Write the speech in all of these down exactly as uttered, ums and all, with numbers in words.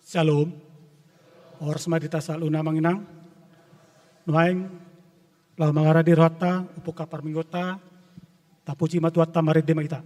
Syalom. Horas ma di hita saluhutna amang inang. Nuaeng laho mangarade rohanta, umpuk parmingguonta, tapuji ma Tuhanta, marende ma hita.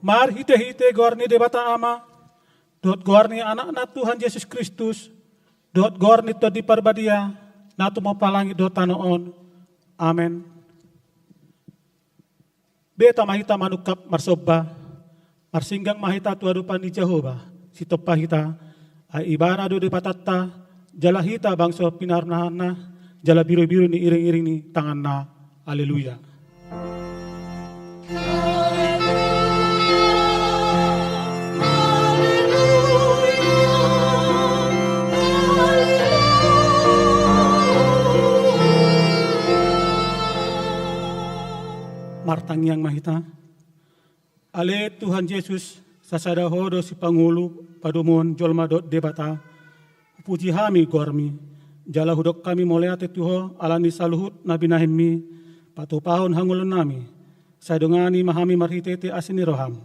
Marhitehite goar ni Debata Ama, dohot goar ni Anakna Tuhan Jesus Kristus, dohot goar ni Tondi Parbadia, na tumompa langit dohot tano on. Amen. Beta ma hita manungkap marsomba, marsinggang ma hita tu adopan ni Jahowa, sitompa hita, ai Ibana do Debatanta, jala hita bangso pinarnahanna, jala birubiru ni iringiring ni tanganna. Aleluya. Martangiang ma hita. Ale Tuhan Jesus, sasada Ho do Sipangolu padomuhon jolma dohot Debata. Hupuji hami goarMi, jala hudok hami mauliate tu Ho ala ni saluhut na binahenMi patupahon hangoluannami. Sai dongani ma hami marhitehite asi ni rohaM,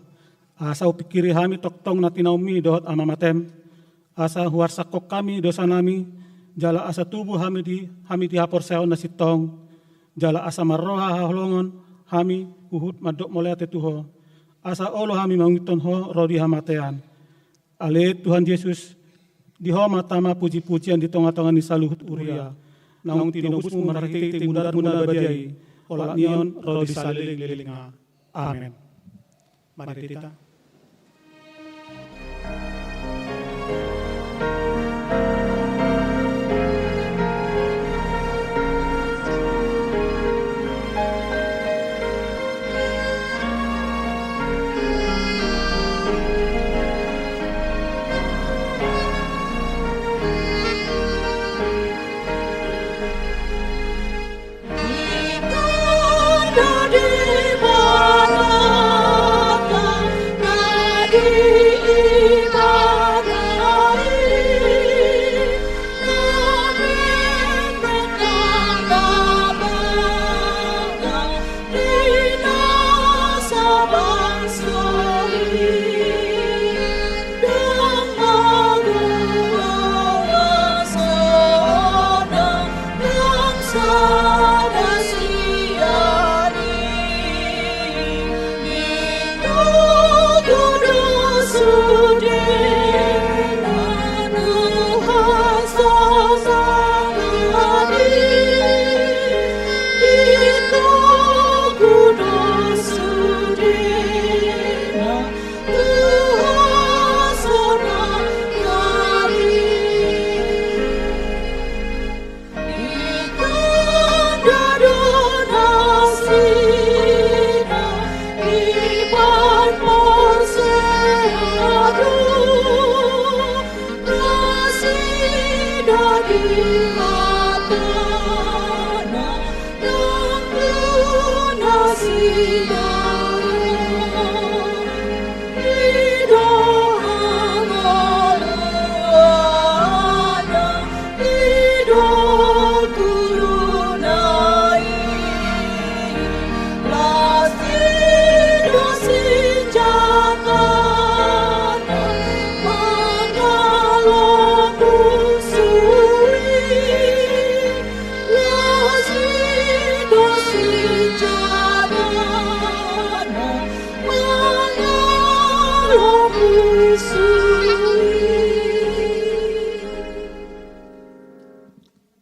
asa hupingkiri hami tongtong na tinaumMi dohot amamatem, asa huarsakhon hami dosanami, jala asa tubu hami di, hami di haporseaon na sintong, jala asa marroha haholongon hami huhut mandok mauliate tu Ho, asa olo hami mangihuthon Ho ro di hamatean. Ale Tuhan Jesus, di Ho ma tama pujipujian di tongatonga ni saluhut huria. naung tinobusmu marhitehite mudarmu na badia i, olat ni on ro di saleleng ni lelengna. Amen. Mari hita.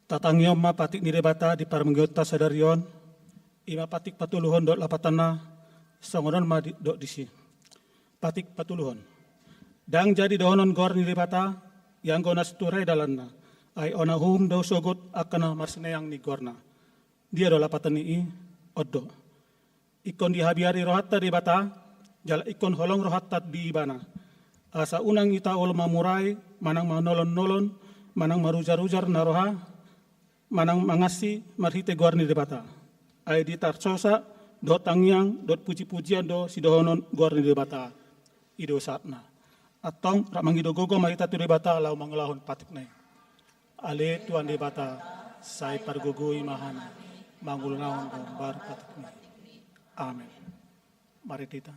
Tatangihon ma patik ni Debata di parmingguonta sadari on, i ma patik patoluhon dohot lapatanna, songon on ma didok disi. Patik patoluhon. Ndang jadi dohonon goar ni Debata, ianggo na situtu ra i dalanna, ai ona uhum do sogot angka na marsineang ni goarna. Dia do lapatan ni i? On do. Ingkon dihabiari rohanta Debata, jala ingkon holong rohanta di Ibana. Asa unang hita olo mamurai, manang manolon-nolon, manang marujar-rujar na roha, manang mangansi marhite goar ni Debata. Ai di tarsosa dohot tangiang dohot puji-pujian do sidohonon goar ni Debata. I do sahatna. Antong rap mangido gogo ma hita tu Debata laho mangulahon patikna i. Ale Tuhan Debata, sai pargogoi ma hami mangulahon hombar patikmi. Amen. Mari hita.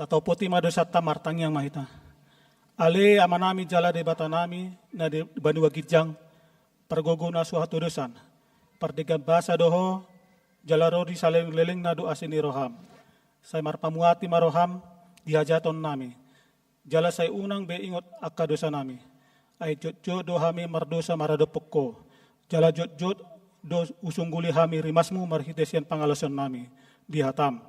Tataopoti ma dosanta, martangiang ma hita. Ale Amanami jala Debatanami na di banua ginjang, pargogo na so hatodosan, pardenggan basa do Ho, jala ro di saleleng lelengna do asi ni roham. Sai marpamuati ma roham di hajahatonnami, jala sai unang be ingot angka dosanami. Ai jotjot do hami mardosa maradophon Ho, jala jotjot do husungguli hami rimasmu marhite sian pangalaosionnami di hatam.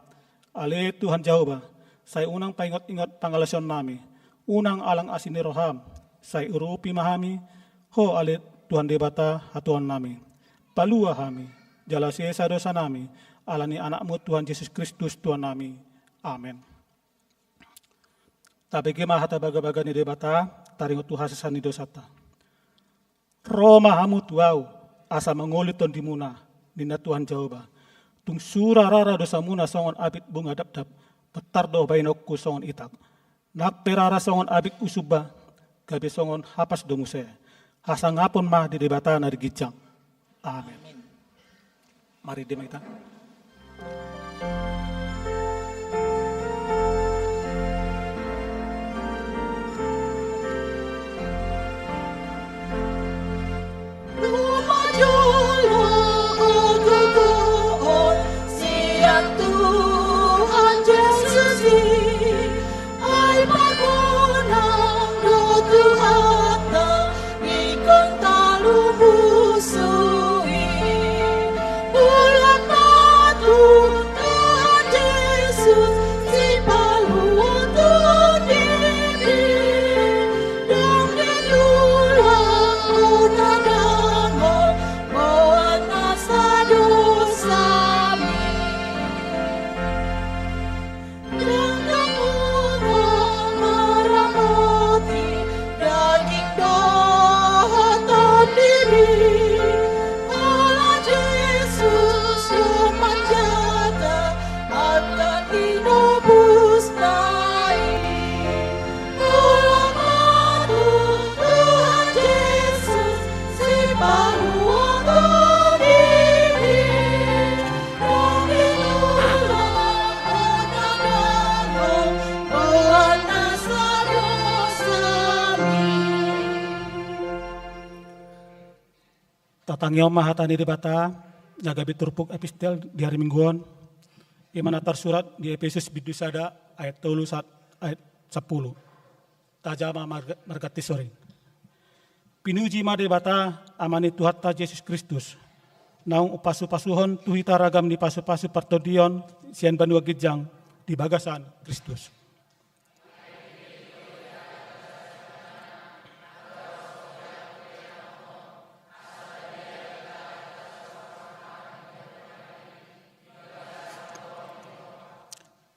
Ale Tuhan Jahowa, sai unang paingot-ingot pangalaosionnami, unang alang asi ni roham, sai urupi ma hami Ho ale Tuhan Debata hatuaonnami. Palua hami, jala sesa dosanami, ala ni Anakmu Tuhan Jesus Kristus Tuhannami. Amen. Tabege ma hata bagabaga ni Debata, taringot tu hasesaan ni dosanta. Ro ma hamu tu Ahu, asa mangoli tondimuna, ninna Tuhan Jahowa. Tung sura rara dosamuna songon abit bunga dapdap, pintor do baenonku songon itak. Nang pe rara songon abit usumba, gabe songon hapas do muse. Hasangapon ma di Debata na di ginjang. Amen. Marende ma hita. Lumajolo gogoon sian Tuhan Jesus i, ai pagonang do Tuhanta ingkon talu musu i. Mulak ma tu Tuhan Jesus, sipaluhon tondimi. Dung ditulak hona dangol, boan nasa dosami. Jangan maramoti daging dohot tondimi. Ala Jesus do manjata angka tinobusna i. Mulak ma tu Tuhan Jesus, sipaluhon tondimi. Tatangihon ma hata ni Debata na gabe turpuk epistel di hari Minggu on. I ma na tarsurat di Epesus bindu sada ayat tolu sahat ayat sampulu. Tajama marga-, marganti sori. Pinuji ma Debata, Ama ni Tuhanta Jesus Kristus, naung umpasupasuhon tu hita ragam ni pasupasu partondion sian banua ginjang di bagasan Kristus.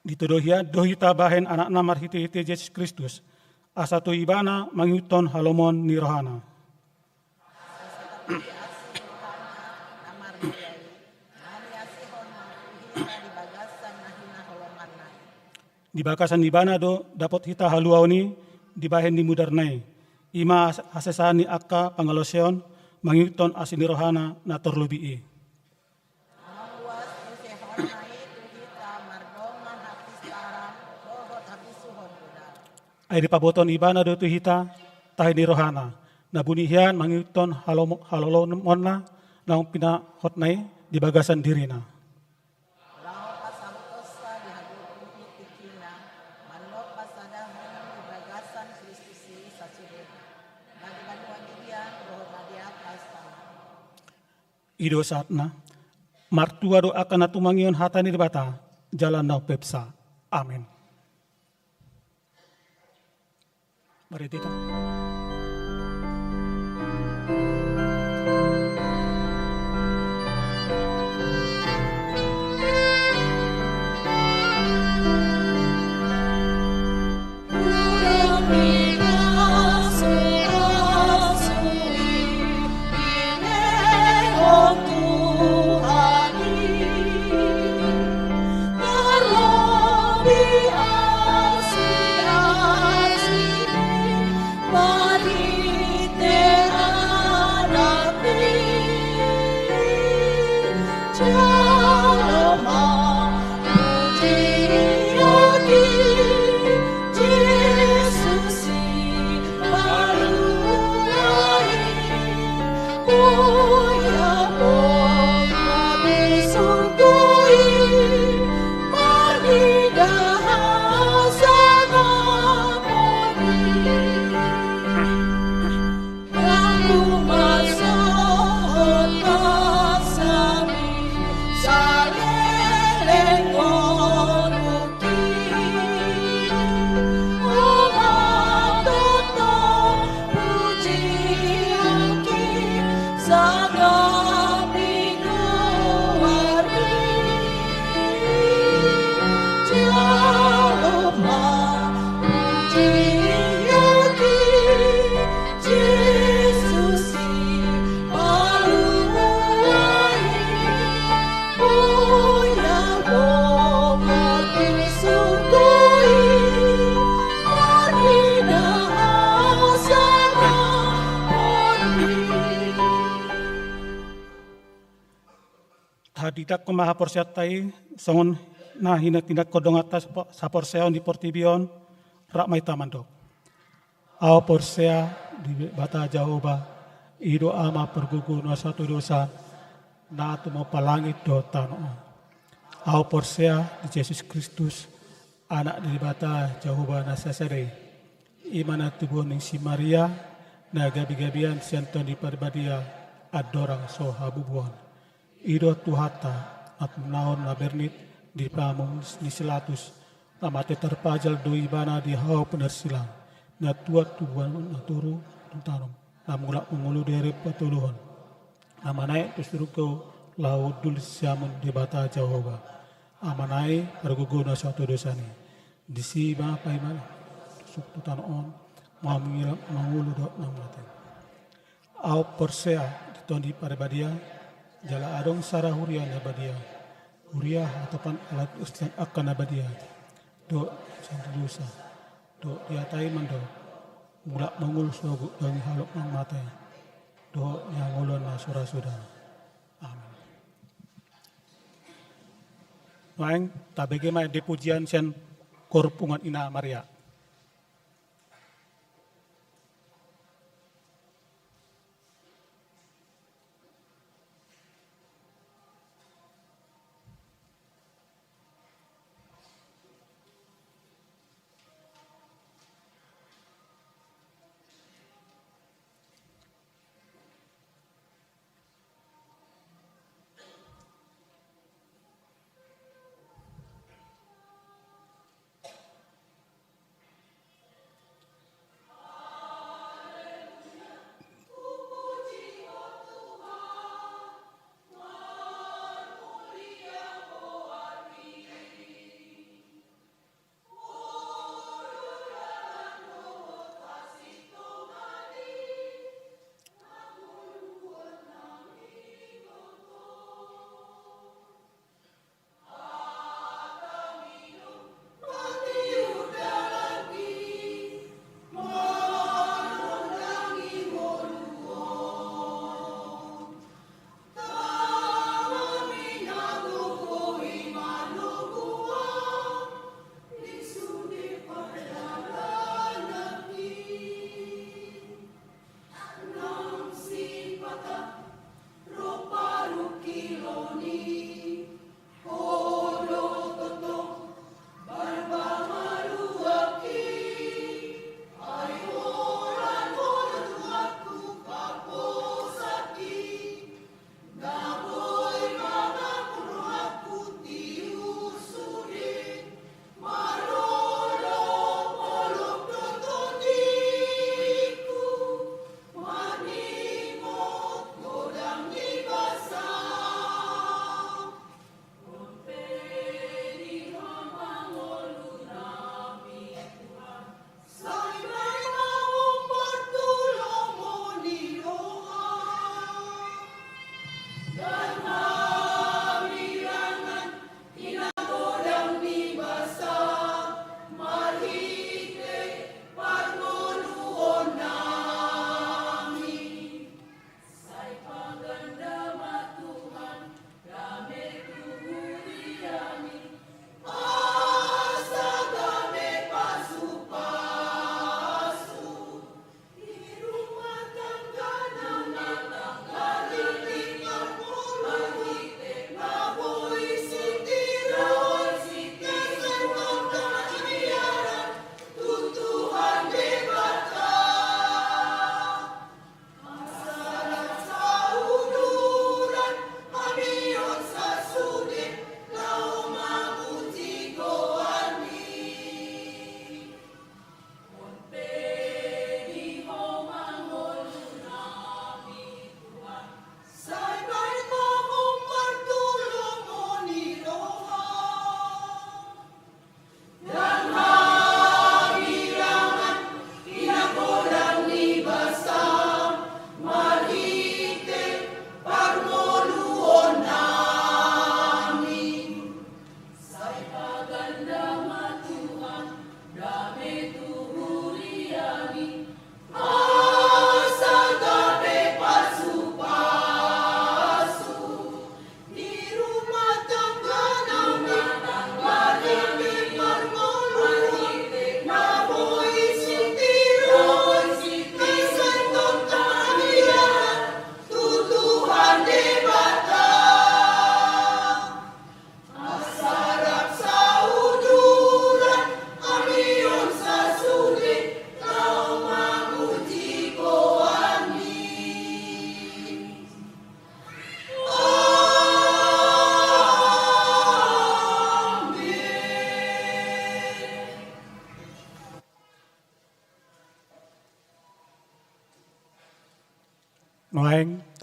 Ditudohi do hita bahen Anakna marhitehite Jesus Kristus, asa tu Ibana mangihuthon halomoan ni rohana. Asa satapi asi ni rohana na marmulia i, na niasihon tu hita di bagasan na hinaholonganna i. Di bagasan Ibana do dapot hita haluaon i dibahen ni mudarna i, i ma has-, hasesaan ni angka pangalaosion mangihuthon asi ni rohana na tarlobi i. Naung luas musehonna i tu hita mardongan hapistaran dohot habisuhon godang. Ai dipabotohon Ibana do tu hita tahi ni rohana, na buni hian mangihuthon halomo-, halolomoanna naung pinahotna i di bagasan dirina. Laho pasahuthonsa di hagoluhon ni tingkina, mandok pasadahon di bagasan Kristus i sasudena, na di banua ginjang dohot na di atas tano. I do sahatna. Martua do angka na tumangihon hata ni Debata jala na umpasa. Amen. Mari kita. Tadidangkon ma haporseaonta i, songon na hinatindanghon donganta sapo-, saporseaon di portibi on, rap ma hita mandok. Ahu porsea di Debata Jahowa, i do Ama pargogo na so hatodosan, na tumompa langit dohot tano on. Ahu porsea di Jesus Kristus, Anak ni Debata Jahowa na sasada i. I ma na tubuhon ni si Maria, na gabegabean sian Tondi Parbadia, andorang so habubuhan. I do Tuhanta, na tumangihon na bernit di pamungis ni si Latus, na mate tarpajal do ibana di hau pinarsilang, na tuat tubuan na toru tung tano, na mulak mangolu di ari patoluhon. Na manaek tu surgo laho hundul siamun Debata Jahowa. Amanami pargogo na so hatodosan i. Disi ma paima masuk tu tano on, mangula-, mangolu dohot na mate. Ahu porsea di Tondi Parbadia, jala adong sada huria na badia. Huria hatopan alat ustian angka na badia. Dohot sian dosa. Dohot di hata i mandok. Mulak mangolu sogot daging halak na mate. Dohot di hangoluan na so ra suda. Amen. Nuaeng, tabege ma ende pujian sian Kor Punguan Ina Maria.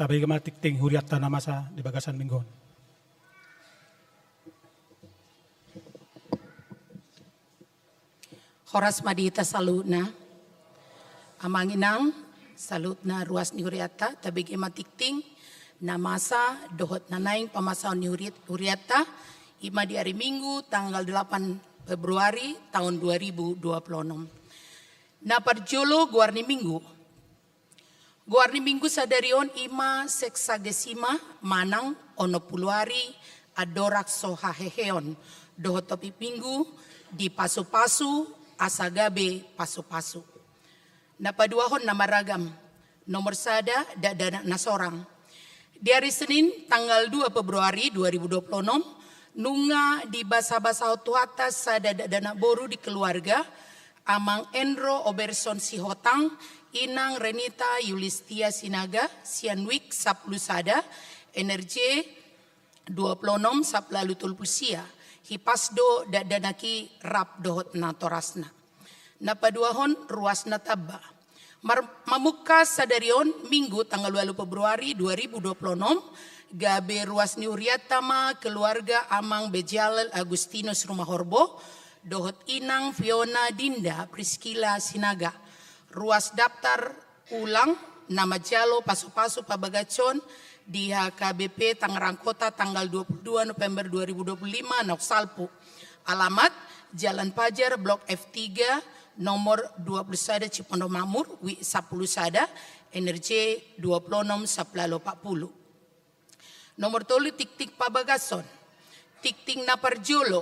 Tabege ma tingting hurianta na masa di bagasan minggu on. Horas ma di hita saluhutna. Amang inang, saluhutna ruas ni hurianta, tabege ma tingting na masa dohot na naeng pamasaon ni huriat-, hurianta, i ma di ari Minggu tanggal delapan Februari tahun dua ribu dua puluh enam. Na parjolo goar ni Minggu. Goar ni Minggu sadari on i ma seksagesima manang onom pulu ari andorang so haheheon, dohot topik Minggu, dipasupasu asa gabe pasupasu. Na paduahon na maragam, nomor sada, dakdanak na sorang. Di ari Senin tanggal dua Februari dua ribu dua puluh enam, nunga dibasabasahon Tuhanta sada dakdanak boru di keluarga, Amang Endro Oberson Sihotang, Inang Renita Yulistia Sinaga, sian wijk sampulu sada, N R J dua puluh enam sampulu tolu pulu sia, hipas do dakdanak i rap dohot natorasna. Na paduahon ruas na tamba. Mar-, mamungka sadari on Minggu tanggal ualu Februari dua ribu dua puluh enam, gabe ruas ni hurianta ma keluarga Amang Bejalel Agustinus Rumahorbo, dohot Inang Fiona Dinda Priskila Sinaga. Ruas daftar ulang na manjalo pasupasu pabagason di H K B P Tangerang Kota tanggal dua puluh dua November dua ribu dua puluh lima naung salpu. Alamat Jalan Pajar, Blok F tiga, nomor dua puluh sada Cipondomakmur, wijk sampulu sada, N R J dua puluh enam sampulu opat pulu. Nomor tolu, tingting pabagason. Tingting na parjolo,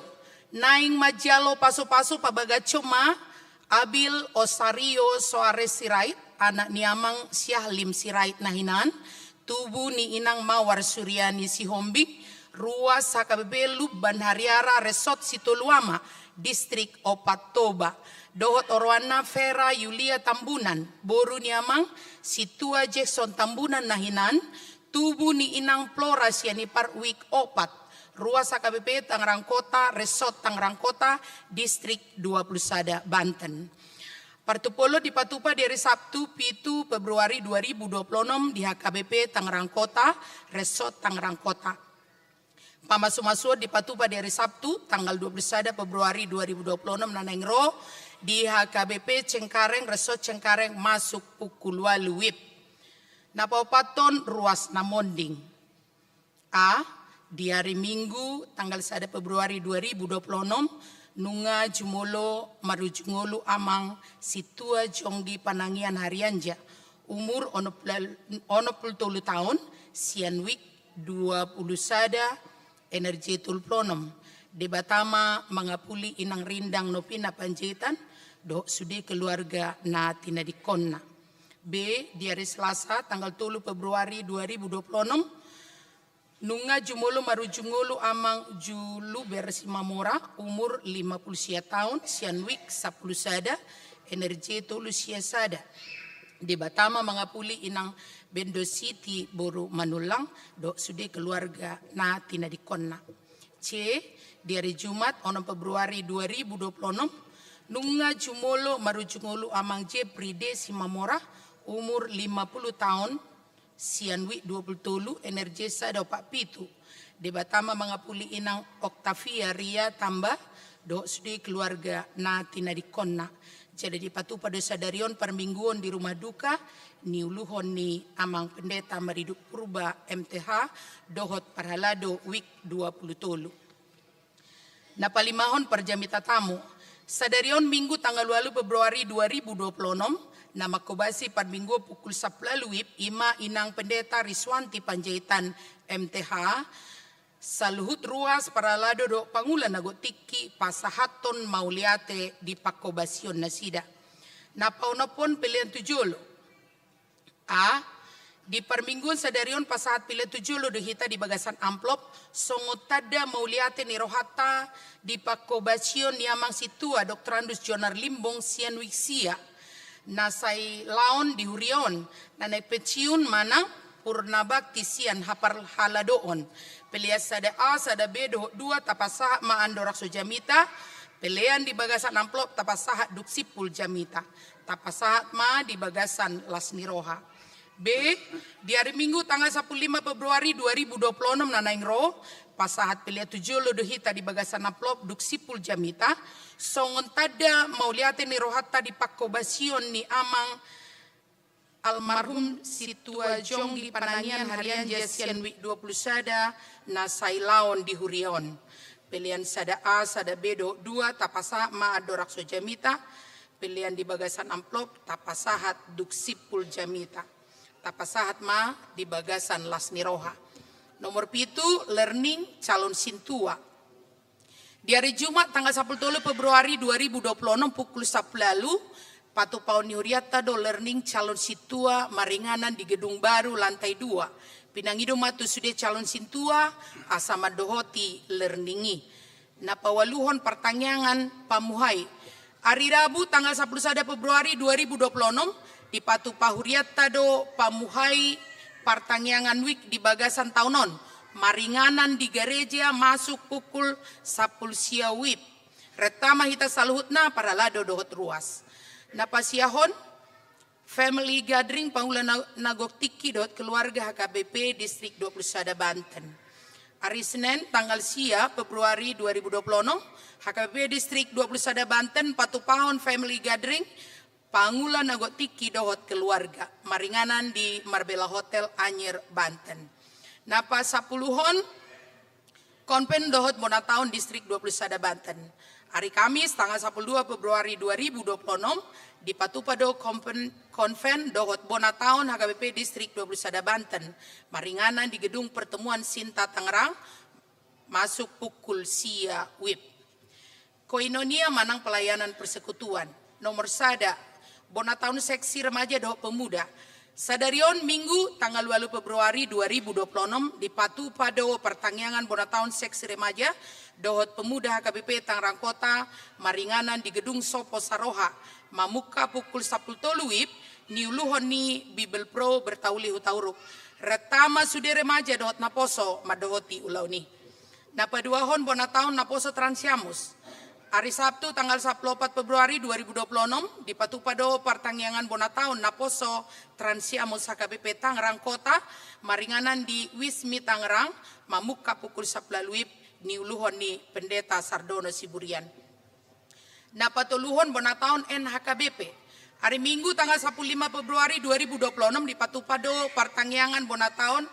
naeng manjalo pasupasu pabagason ma Abil Osario Soares Sirait, anak ni Amang Syahlim Sirait na hinan, tubu ni Inang Mawar Suryani Sihombing, ruas H K B P Lumban Hariara, Resort Sitolu Ama, Distrik Opat Toba. Dohot oroanna Vera Yulia Tambunan, boru ni Amang Sintua Jackson Tambunan na hinan, tubu ni Inang Flora Sianipar, wijk opat, ruas H K B P Tangerang Kota, Resort Tangerang Kota, Distrik dua puluh sada, Banten. Partumpolon dipatupa di ari Sabtu, pitu Februari dua ribu dua puluh enam, di H K B P Tangerang Kota, Resort Tangerang Kota. Pamasumasuon dipatupa di ari Sabtu, tanggal dua puluh sada Februari dua ribu dua puluh enam na naeng ro, di H K B P Cengkareng, Resort Cengkareng, masuk pukul ualu wib. Na paopathon, ruas na monding. A, di ari Minggu tanggal sada Februari dua ribu dua puluh enam, nunga jumolo marujung ngolu Amang Sintua Jonggi Panangian Harianja, umur onom pulu, onom pulu tolu taon, sian wijk dua puluh sada, N R J tolu pulu onom. Debata ma mangapuli Inang Rindang Novina Panjaitan dohot sude keluarga na tinadingkonna. B, di ari Selasa tanggal tolu Februari dua ribu dua puluh enam, nunga jumolo marujung ngolu Amang Juluber Simamora, umur lima puluh sia taon, sian wijk sampulu sada, N R J tolu sia sada. Debata ma mangapuli Inang Bendo Siti boru Manullang dohot sude keluarga na tinadingkonna. C, di ari Jumat onom Februari dua ribu dua puluh enam, nunga jumolo marujung ngolu Amang Jepri D Simamora, umur lima puluh taon, sian wijk dua puluh tolu, N R J sada opat pitu. Debata ma mangapuli Inang Oktavia Ria Tamba dohot sude keluarga na tinadingkonna. Jadi dipatupa do sadari on parmingguon di rumah duka niuluhon ni Amang Pendeta Maridup Purba M T H dohot parhalado wijk dua puluh tolu. Na palimahon, parjamita tamu. Sadari on Minggu tanggal ualu Februari dua ribu dua puluh enam, na mangkobasi parmingguon pukul sampulu ualu wib, i ma Inang Pendeta Riswanti Panjaitan M T H, saluhut ruas, parhalado dohot pangula na gok tingki pasahathon mauliate di pangkobasion nasida. Na paonomhon, pelean tu jolo. A, di parmingguon sadari on pasahat pelean tu jolo do hita di bagasan amplop, songon tanda mauliate ni rohanta di pangkobasion ni Amang Sintua Doktorandus John R Limbong sian wijk sia, na sai laon di huria on, na naeng pensiun manang purna bakti sian haparhaladoon. Pelean sada A, sada B dohot dua tapasahat ma andorang so jamita, pelean di bagasan amplop tapasahat dung simpul jamita. Tapasahat ma di bagasan las ni roha. B, di ari Minggu tanggal sampulu lima Februari dua ribu dua puluh enam na naeng ro, pasahat pelean tu jolo do hita di bagasan amplop dung simpul jamita, songon tanda mauliate ni rohanta di pangkobasion ni amang almarhum Sintua Jonggi Panangian Harianja sian wijk dua puluh sada na sailaon di huria on. Pelean sada A, sada B dohot dua tapasahat ma andorang so jamita, pelean di bagasan amplop tapasahat dung simpul jamita. Tapasahat ma di bagasan las ni roha. Nomor pitu, learning calon sintua. Di ari Jumat tanggal sampulu tolu Februari dua ribu dua puluh enam pukul sampulu ualu, patupaon ni hurianta do learning calon sintua maringanan di gedung baru lantai dua. Pinangido ma tu sude calon sintua asa mandohoti learning i. Na paualuhon partangiangan pamuhai. Ari Rabu tanggal sampulu sada Februari dua ribu dua puluh enam, dipatupa hurianta do pamuhai partangiangan wijk di bagasan taon on, maringanan di gareja masuk pukul sampulu sia wib. Renta ma hita saluhutna parhalado dohot ruas. Na pasiahon, family gathering pangula na, na gok tingki dohot keluarga H K B P Distrik dua puluh sada Banten. Ari Senen tanggal sia Februari dua ribu dua puluh enam, H K B P Distrik dua puluh sada Banten patupahon family gathering pangula na gok tingki dohot keluarga maringanan di Marbella Hotel Anyer Banten. Na pasampuluhon, Konven dohot bona taon Distrik dua puluh sada Banten. Ari Kamis tanggal sampulu dua Februari dua ribu dua puluh enam, dipatupa do konven, konven dohot bona taon H K B P Distrik dua puluh sada Banten, maringanan di Gedung Pertemuan Sinta Tangerang, masuk pukul sia wib. Koinonia manang pelayanan persekutuan. Nomor sada, bona taon seksi remaja dohot pemuda. Sadari on Minggu tanggal ualu Februari dua ribu dua puluh enam dipatupa do partangiangan bona taon seksi remaja dohot pemuda H K B P Tangerang Kota maringanan di Gedung Sopo Saroha, mamungka pukul sampulu tolu wib, niuluhon ni Bibelvrouw Bertauli Hutauruk. Renta ma sude remaja dohot naposo mandohoti ulaon i. Na paduahon bona taon naposo Transiamus. Ari Sabtu tanggal sampulu opat Februari dua ribu dua puluh enam dipatupa do partangiangan bona taon naposo Transiamus H K B P Tangerang Kota maringanan di Wismi Tangerang, mamungka pukul sampulu ualu wib, niuluhon ni Pendeta Sardono Siburian. Na patoluhon bona taon N H K B P. Ari Minggu tanggal sampulu lima Februari dua ribu dua puluh enam dipatupa do partangiangan bona taon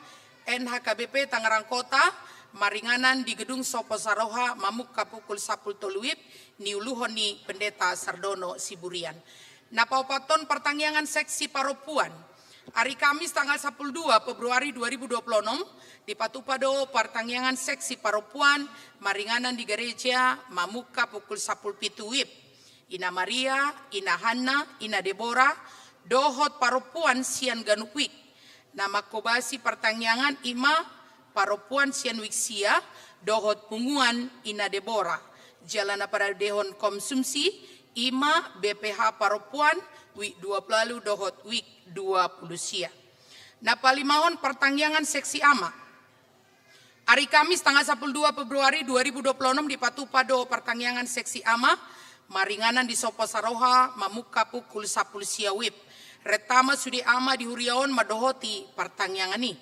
N H K B P Tangerang Kota maringanan di Gedung Sopo Saroha, mamungka pukul sampulu tolu wib, niuluhon ni Pendeta Sardono Siburian. Na paopathon, partangiangan seksi parompuan. Ari Kamis tanggal sampulu dua Februari dua ribu dua puluh enam dipatupa do partangiangan seksi parompuan maringanan di gareja, mamungka pukul sampulu pitu wib. Ina Maria, Ina Hanna, Ina Debora, dohot parompuan sian ganup wijk. Na mangkobasi partangiangan i ma parompuan sian wijk sia dohot punguan Ina Debora. Jala na paradehon konsumsi i ma B P H parompuan wijk dua puluh ualu dohot wijk dua puluh sia. Na palimahon, partangiangan seksi ama. Ari Kamis tanggal sampulu dua Februari dua ribu dua puluh enam dipatupa do partangiangan seksi ama maringanan di Sopo Saroha, mamungka pukul sampulu sia wib. Renta ma sude ama di huria on mandohoti partangiangan i.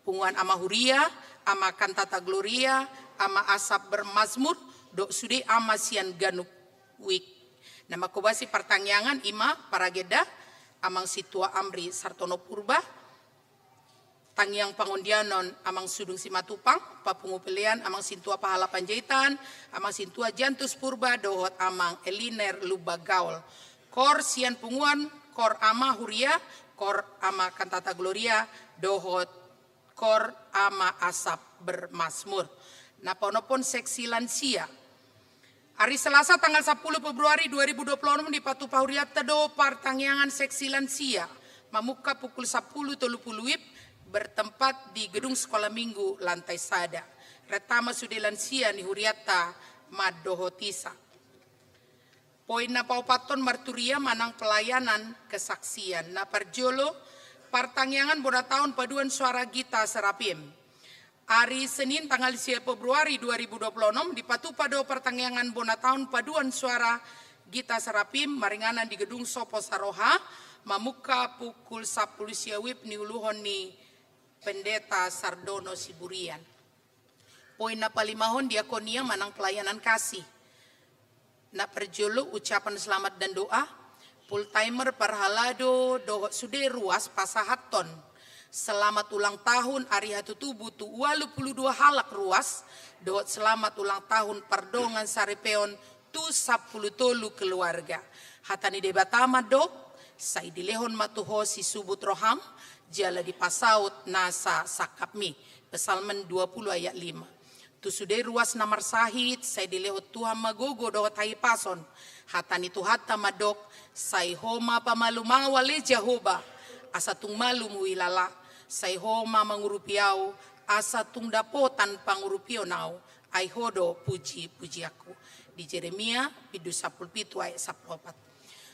Punguan ama huria, ama Kantata Gloria, ama Asap Bermazmur, dohot sude ama sian ganup wijk. Na mangkobasi partangiangan i ma paragenda, Amang Sintua Amri Sartono Purba, tangiang pangondianon Amang Sudung Simatupang, papungu pelean Amang Sintua Pahala Panjaitan, Amang Sintua Jantus Purba dohot Amang Eliner Lumban Gaol. Kor sian punguan, kor ama huria, kor ama Kantata Gloria dohot kor ama Asap Bermazmur. Na paonomhon, seksi lansia. Ari Selasa tanggal sampulu Februari dua ribu dua puluh enam dipatupa hurianta do partangiangan seksi lansia, mamungka pukul sampulu tolu puluh wib, bertempat di Gedung Sekolah Minggu lantai sada. Renta ma sude lansia ni hurianta mandohotisa. Poin na paopathon, marturia manang pelayanan kesaksian. Na parjolo, partangiangan bona taon paduan suara Gita Serafim. Ari Senin tanggal sia Februari dua ribu dua puluh enam dipatupa do partangiangan bona taon paduan suara Gita Serafim maringanan di Gedung Sopo Saroha, Mamungka pukul sampulu sia wib niuluhon ni Pendeta Sardono Siburian. Poin na palimahon diakonia manang pelayanan kasih. Na parjolo ucapan selamat dan doa. Full timer parhalado dohot sude ruas pasahathon selamat ulang tahun ari hatutubu tu ualu pulu dua halak ruas, dohot selamat ulang tahun pardongan saripeon tu sampulu tolu keluarga. Hata ni Debata mandok, sai dilehon ma tu ho sisubut roham, jala dipasaut nasa sangkapmi. Psalmen dua pulu ayat lima. Tu sude ruas na marsahit, sai dilehon Tuhan ma gogo dohot hahipason. Hata ni Tuhanta mandok, sai ho ma pamalum au ale Jahowa, asa tung malum huhilala, sai ho ma mangurupi au, asa tung dapotan pangurupion au, ai ho do puji-pujianku. Di Jeremia bindu sampulu pitu ayat sampulu opat.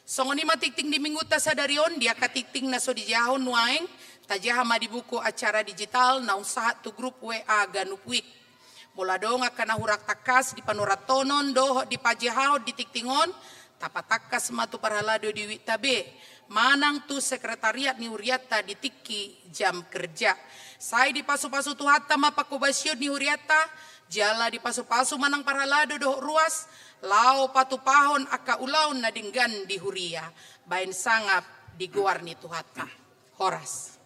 Songon i ma tingting di minggunta sadari on, di angka tingting na so dijahahon nuaeng, tajaha ma di buku acara digital naung sahat tu grup W A ganup wijk. Molo adong angka na hurang tangkas di panurathonon dohot di pajahahon di tingting on, tapatangkas ma tu parhalado di wijk ta be, manang tu sekretariat ni hurianta di tingki jam kerja. Sai dipasu-pasu Tuhanta ma panghobasion ni hurianta, jala dipasu-pasu ma nang parhalado dohot ruas, laho patupahon angka ulaon na denggan di huria, baen sangap di goar ni Tuhanta. Horas.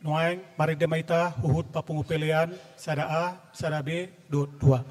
Nuaeng marende ma hita huhut papungu pelean sada A, sada B, dohot dua.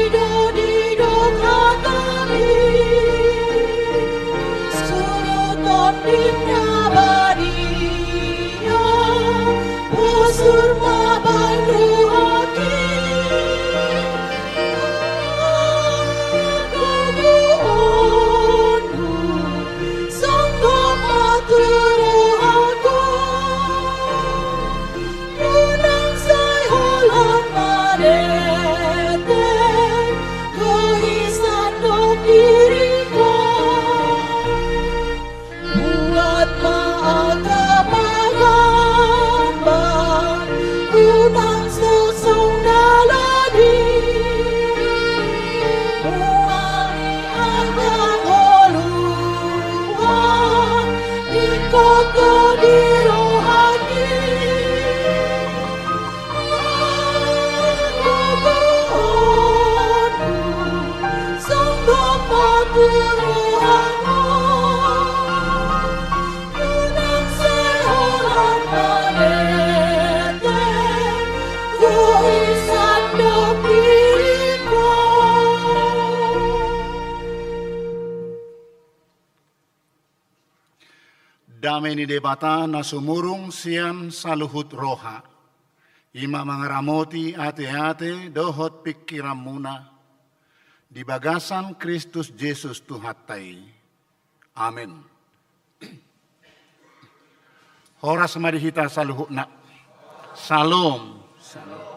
Didok hatami, suruton dim na badia, busur ma bahen rohangki. Gogoonmu, songgop ma tu rohangku. Unang sai holan marende, gohi sandok diringku. Buat ma angka pagambar, unang susung dalan i. Mual ni angka ngolungan, ingkon do di rohangki. Dame ni Debata na sumurung sian saluhut roha, i ma mangaramoti ateate dohot pingkiranmuna di bagasan Kristus Jesus Tuhanta i. Amen. Horas ma di hita saluhutna. Syalom. Syalom.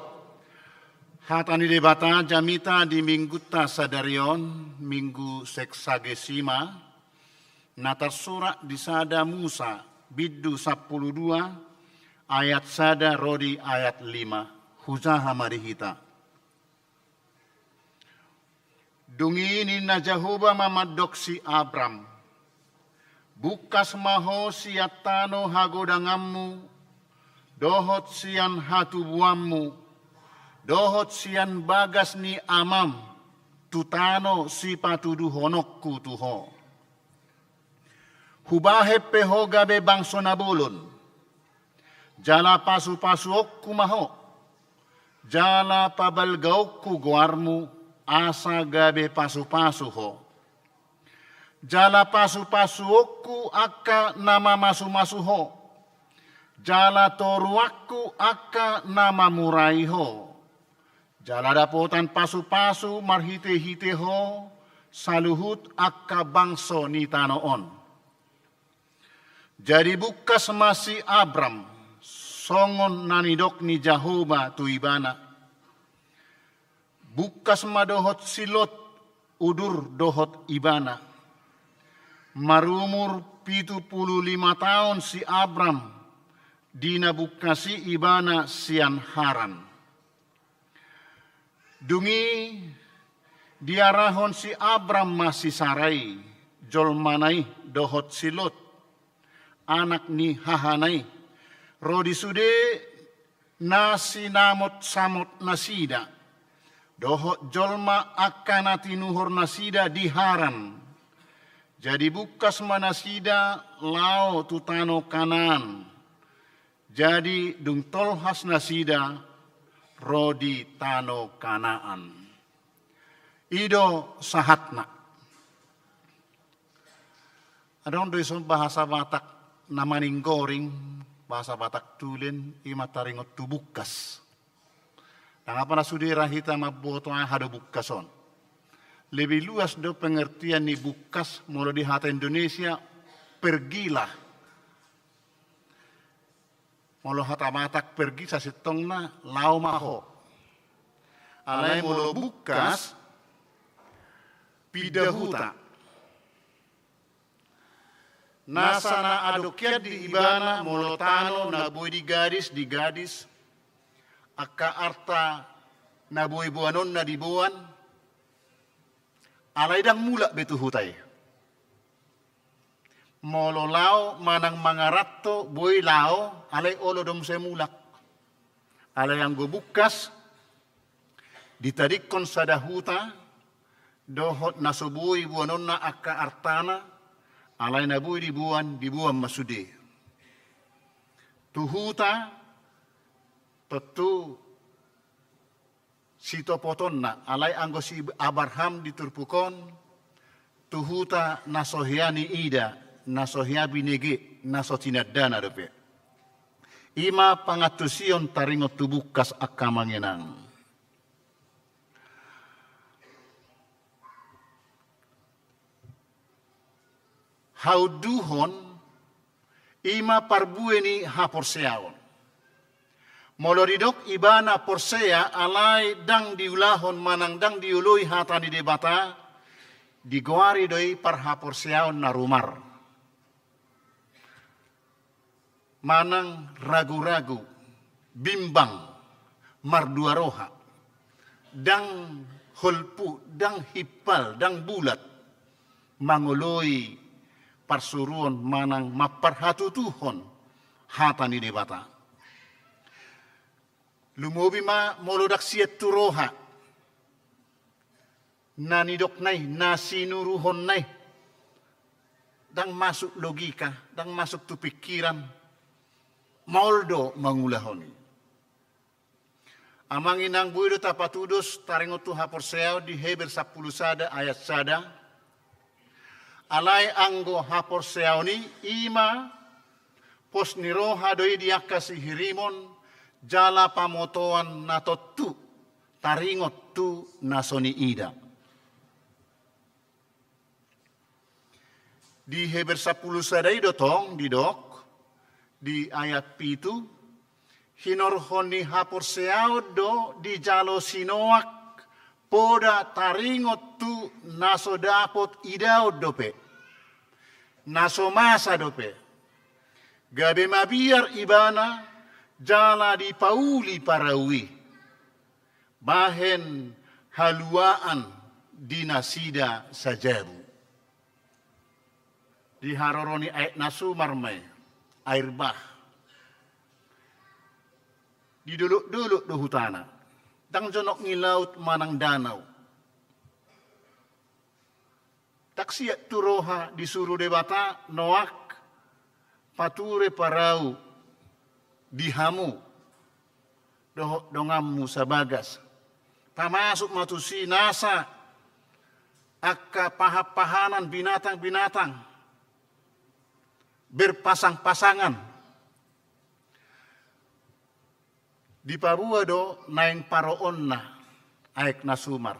Hata ni Debata jamita di minggunta sadari on, Minggu Sexagesima, na tarsurat di sada Musa, bindu sampulu dua, ayat sada ro di ayat lima. Hujaha ma di hita. Dung i ninna Jahowa ma mandok si Abram: Bungkas ma ho sian tano hagodanganmu, dohot sian hatubuanmu, dohot sian bagas ni amam, tu tano sipatuduhononku tu ho. Hubahen pe ho gabe bangso na bolon, jala pasupasuonku ma ho, jala pabalgaonku goarmu, asa gabe pasupasu ho. Jala pasupasuonku angka na mamasumasu ho, jala toruanku angka na mamurai ho. Jala dapotan pasupasu marhitehite ho saluhut angka bangso ni tano on. Jadi bungkas ma si Abram, songon na nidok ni Jahowa tu ibana. Bungkas ma dohot si Lot, udur dohot ibana. Marumur pitu pulu lima taon si Abram, di na bungkas i ibana sian Haran. Dung i diarahon si Abram ma si Sarai, jolmana i dohot si Lot, anak ni hahana i, ro di sude na sinamotsamot nasida, dohot jolma angka na tinuhor nasida di Haran. Jadi bungkas ma nasida laho tu tano Kanaan. Jadi dung tolhas nasida ro di tano Kanaan. I do sahatna. Adong do ison bahasa Batak na maninggoring, bahasa Batak tulen, i ma taringot tu bungkas. Ndang apa na sude ra hita mamboto aha do bungkas on. Lebih luas do pengertian ni bungkas, molo di hata Indonesia, pergilah. Molo hata Batak pergi sasintongna laho ma ho. Alai molo bungkas, pinda huta. Nasa na adong hian di ibana molo tano na boi digadis, digadis, angka arta na boi boanonna diboan, alai ndang mulak be tu huta i. Molo laho manang mangaranto boi laho, alai olo do muse mulak. Alai anggo bungkas, ditadingkon sada huta, dohot na so boi boanonna angka artana, alai na boi diboan, diboan ma sude. Tu huta, tontu sitopotonna, alai anggo si Abraham di turpuk on, tu huta na so hea niida, na so hea binege, na so tinandana dope. I ma pangantusion taringot tu bungkas angka amang inang. Haunduhon, i ma parbue ni haporseaon. Molo didok ibana porsea alai ndang diulahon manang ndang dioloi hata ni Debata, digoari do i parhaporseaon na rumar. Manang ragu-ragu, bimbang, mardua roha, ndang holpu, ndang himpal, ndang bulat, mangoloi parsuruon manang mamparhatutuhon hata ni Debata. Lumobi ma molo ndang sian tu roha na nidokna i, na sinuruhonna i, ndang masuk logika, ndang masuk tu pikiran, maol do mangulahon i. Amang inang, boi do tapatudos taringot tu haporseaon di Heber sampulu sada ayat sada. Alai anggo haporseaon i, i ma pos ni roha do i di angka sihirimon, jala pamotoan na tontu taringot tu na so niida. Di Heber sampulu sada i do tong didok, di ayat pitu, hinorhon ni haporseaon do dijalo si Noak poda taringot tu na so dapot idaon dope, na so masa dope. Gabe mabiar ibana jala dipauli parau i bahen haluaan di nasida sajabu. Di haroro ni aek na sumar ma i, air bah. Di dolok-dolok do hutana, ndang jonok ni laut manang danau. Ndang sian tu roha disuru Debata Noak pature parau di hamu dohot donganmu sabagas. Pamasuk ma tusi nasa angka pahan-pahanan, binatang-binatang berpasang-pasangan. Dipaboa do naeng paroonna aek na sumar.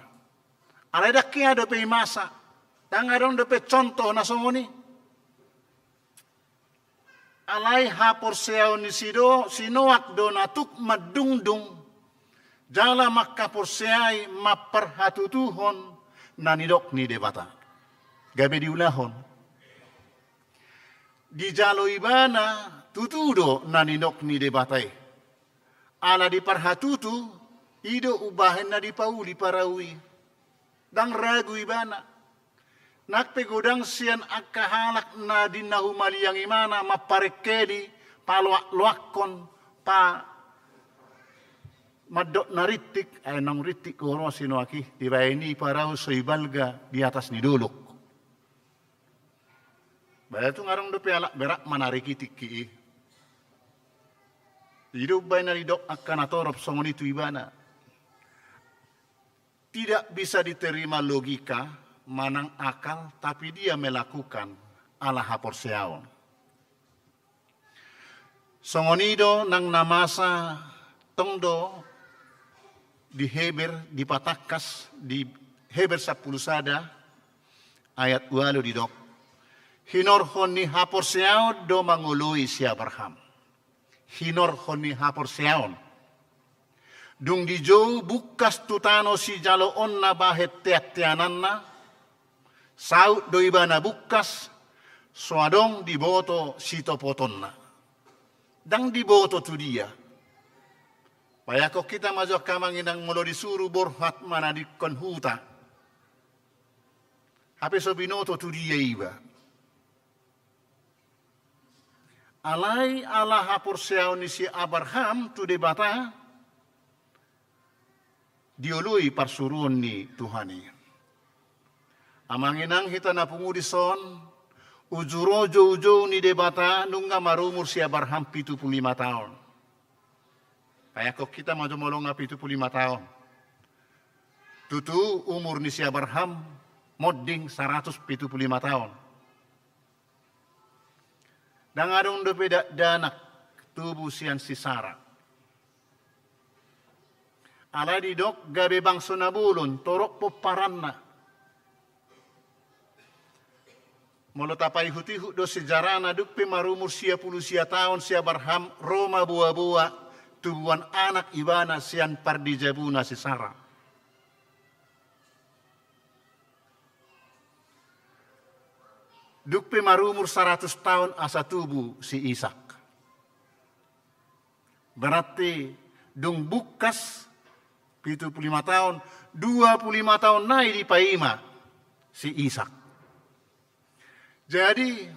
Alai ndang hea dope i masa, ndang adong dope contoh na songon i. Alai haporseaon ni si do, si Noak do na tuk mandungdung jala mangkaporseai, mamparhatutuhon na nidok ni Debata. Gabe diulahon. Dijalo ibana tutu do na nidok ni Debata i. Ala diparhatutu, i do umbahen na dipauli parau i. Ndang ragu ibana. Nang pe godang sian angka halak na di na humaliang ibana mamparengkeli, paloak-loakkon, pa mandok na rintik, ai naung rintik do ro si Noak i, dibaen i parau so i balga di atas ni dolok. Baru tung adong dope halak berak manariki tingki i. I do umbahen na didok angka na torop songon i tu ibana. Tidak bisa diterima logika manang akal, tapi dia melakukan ala haporseaon. Songon i do nang na masa, tong do di Heber dipatangkas, di Heber sampulu sada ayat ualu didok, hinorhon ni haporseaon do mangoloi si Abraham. Hinorhon ni haporseaon. Dung dijou bungkas tu tano sijaloonna bahen teanteananna, saut do ibana bungkas, so adong diboto sitopotonna. Ndang diboto tu dia. Bayangkon hita ma jo angka amang inang, molo disuru borhat manadingkon huta, hape so binoto tu dia iba. Alai ala haporseaon ni si Abraham tu Debata, dioloi parsuruon ni Tuhan i. Amang inang, hita na pungu dison, uju ro joujou ni Debata nunga marumur si Abraham pitu pulu lima taon. Bayangkon hita ma jo molo nga pitu pulu lima taon. Tutu umur ni si Abraham monding saratus pitu pulu lima taon. Ndang adong dope dakdanak tubu sian si Sara. Alai didok gabe bangso na bolon, torop pomparanna. Molo tapaihut-ihut do sejarahna, dung pe marumur sia pulu sia taon si Abraham, ro ma boa-boa, tubuan anak ibana sian pardijabuna si Sara. Dung pe marumur saratus taon asa tubu si Ishak. Berarti dung bungkas pitu pulu lima taon, dua pulu lima taon nai dipaima si Ishak. Jadi,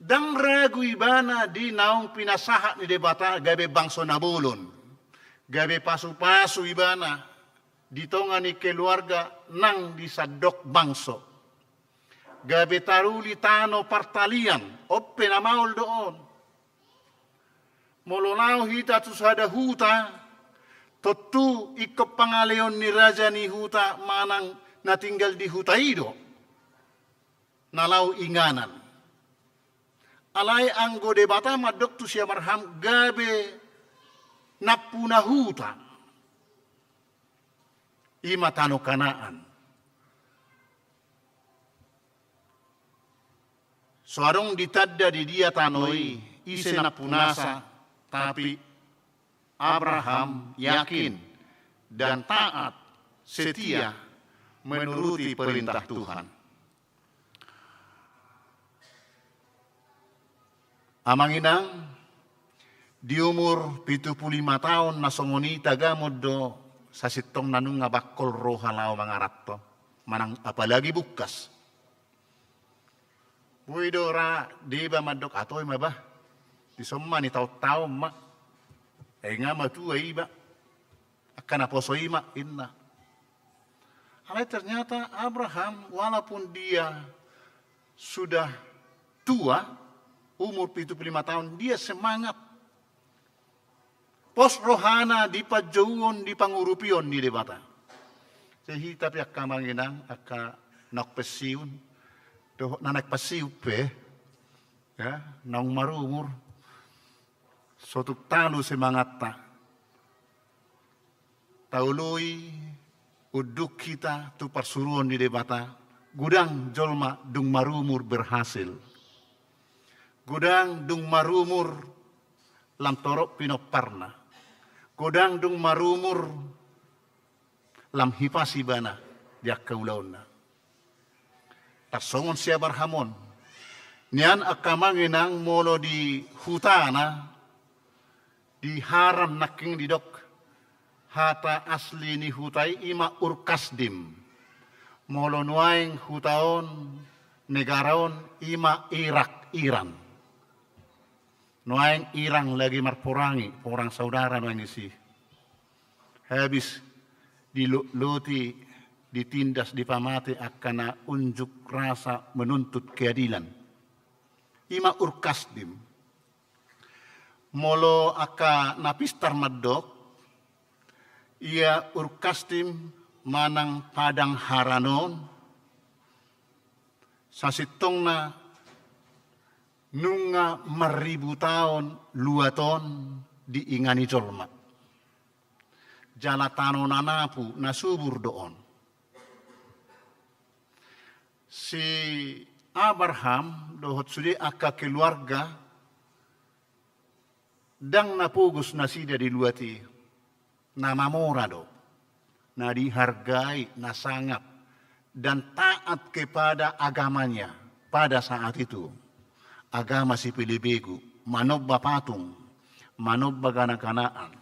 ndang ragu ibana di naung pinasahat ni Debata gabe bangso na bolon, gabe pasu-pasu ibana di tonga ni keluarga nang di sandok bangso. Gabe taruli tano partalian, on pe na maol do on. Molo laho hita tu sada huta, tontu ingkon pangaleon ni raja ni huta manang na tinggal di huta i do na laho inganan. Alai anggo Debata mandok tu si Abraham gabe nampuna huta, i ma tano Kanaan. So adong ditanda di dia tano i, ise nampunasa, tapi Abraham yakin dan taat, setia menuruti perintah Tuhan. Amang inang, di umur pitu pulu lima taon na songon i tagamon do sasintong na nunga bangkol roha laho mangaranto, manang apalagi bungkas. Boi do ra deba mandok, atoi ma bah, dison ma nitaon-taon ma, ai nga matua iba, angka naposo i ma, inna. Alai ternyata Abraham, walaupun dia sudah tua, umur pitu pulu lima taon, dia semangat. Pos rohana di panjouon, di pangurupion ni Debata. Jadi, tapi angka amang inang, angka naung pensiun, dohot na naeng pensiun pe, ya, naung marumur, so tung talu semangatta. Taoloi unduk hita tu parsuruon ni Debata, godang jolma dung marumur berhasil. Godang dung marumur lam torop pinomparna. Godang dung marumur lam hipas ibana di angka ulaonna. Tarsongon si Abraham on. Nian angka amang inang, molo di hutana, di Haran nangkin didok, hata asli ni huta i ima Ur Kasdim. Molo nuaeng huta on, negara on, ima Irak, Iran. Nuaeng Iran lagi marporangi, porang saudara nuaeng disi. Habis dilotloti, ditindas, dipamate angka na unjuk rasa menuntut keadilan. Ima Ur Kasdim. Molo angka na pistar mandok, ia Ur Kasdim manang Padang Haran on, sasintongna nunga marribu taon luat on diingani jolma. Jala tano na napu, na subur do on. Si Abraham dohot sude angka keluarga ndang na pogos nasida di luat i, na mamora do, na dihargai, na sangap, dan taat kepada agamanya pada saat itu. Agama sipelebegu, manomba patung, manomba ganaganaan.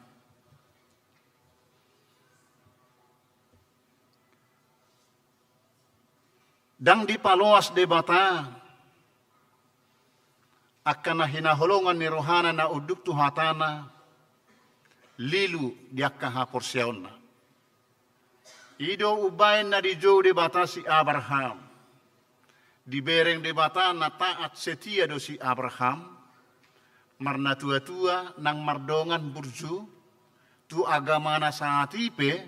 Ndang dipaloas Debata angka na hinaholongan ni rohana na unduk tu hatana, lilu di angka haporseaonna. I do umbaen na dijou Debata si Abraham. Dibereng Debata na taat setia do si Abraham, marnatuatua nang mardongan burju, tu agamana saat i pe,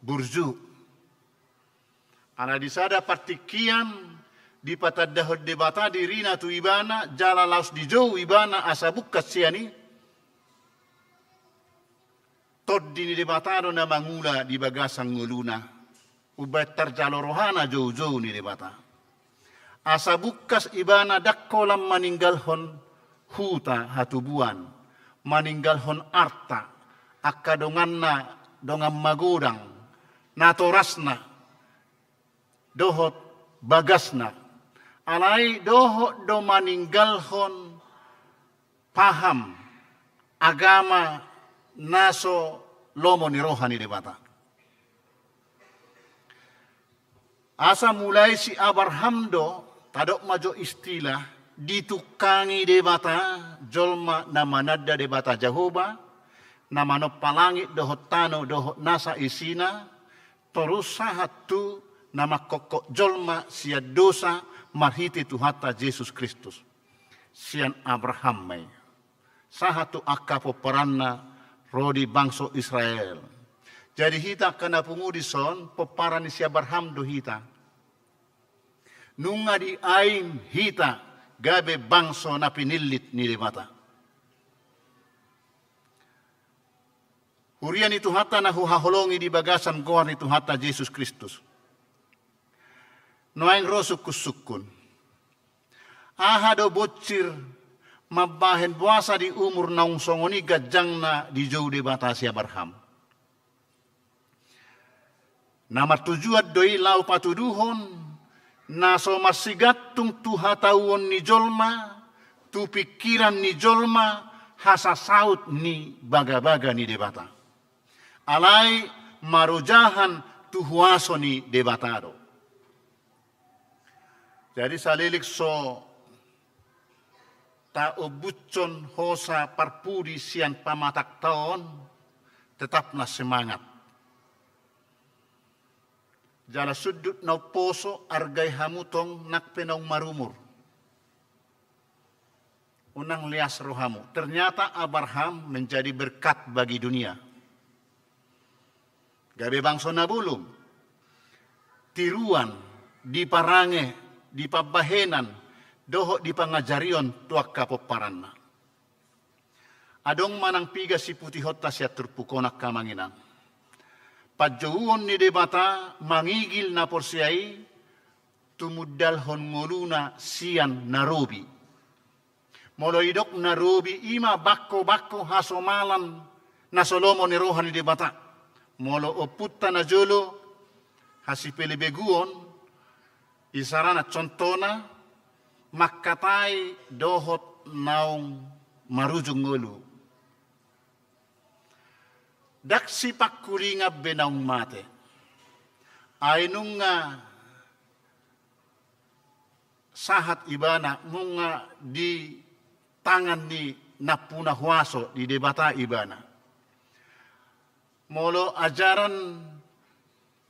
burju. Ala di sada partingkian dipatandahon Debata dirina tu ibana, jala laos dijou ibana asa bungkas sian i. Tondi ni Debata do na mangula di bagasan ngoluna. Umbahen tarjalo rohana joujou ni Debata. Asa bungkas ibana ndang holan maninggalhon huta hatubuan, maninggalhon arta, angka donganna, dongan magodang, natorasna, dohot bagasna. Alai dohot do maninggalhon paham agama na so lomo ni roha ni Debata. Asa mulai si Abraham do, tadok ma jo istilah, ditungkangi Debata, jolma na mananda Debata Jahowa, na manompa langit dohot tano dohot nasa isina, torus sahat tu na mangkophop jolma sian dosa marhite Tuhanta Jesus Kristus. Sian Abraham ma i. Sahat tu angka pomparanna ro di bangso Israel. Jadi hita angka na pungu dison, pomparan ni si Abraham do hita. Nunga diain hita gabe bangso na pinillit ni Debata. Huria ni Tuhanta na huhaholongi di bagasan goar ni Tuhanta Jesus Kristus. Nuaeng ro sungkunsungkun. Aha do bonsir mambahen boasa di umur naung songon i ganjangna dijou Debata si Abraham? Na martujuan do i laho patuduhon na so marsigantung tu hatauon ni jolma, tu pingkiran ni jolma, hasasaut ni bagabaga ni Debata. Alai marojahan tu huaso ni Debata do. Jadi saleleng so taombushon hosa parpudi sian pamatangta on, tetaplah semangat. Jala sundut na umposo, argai hamu tong nang pe naung marumur. Unang leas rohamu. Ternyata Abraham menjadi berkat bagi dunia. Gabe bangso na bolon, tiruan, di parange, di pambahenan, dohot di pangajarion tu angka pomparanna. Adong manang piga siputihonta sian turpuk on angka amang inang. Panjouon ni Debata mangigil na porsea i, tumundalhon ngoluna sian na robi. Molo didok na robi i ma bangkobangko hasomalan na so lomo ni roha ni Debata. Molo ompunta najolo hasipelebeguon, isarana contohna, mangkatai dohot naung marujung ngolu. Ndang sipangkulingan be naung mate. Ai nunga sahat ibana, nunga di tangan ni nampuna huaso di Debata ibana. Molo ajaran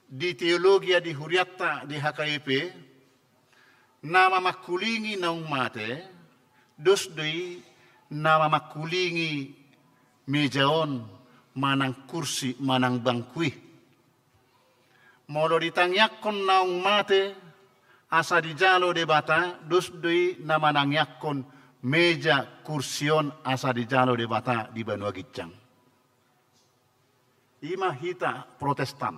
di teologia di hurianta di H K I P, na mamangkulingi naung mate, dos do i na mamangkulingi meja on, manang kursi, manang bangku i. Molo ditangiangkon naung mate asa dijalo Debata, dos do i na manangiangkon meja kursi on asa dijalo Debata di banua ginjang. I ma hita Protestan.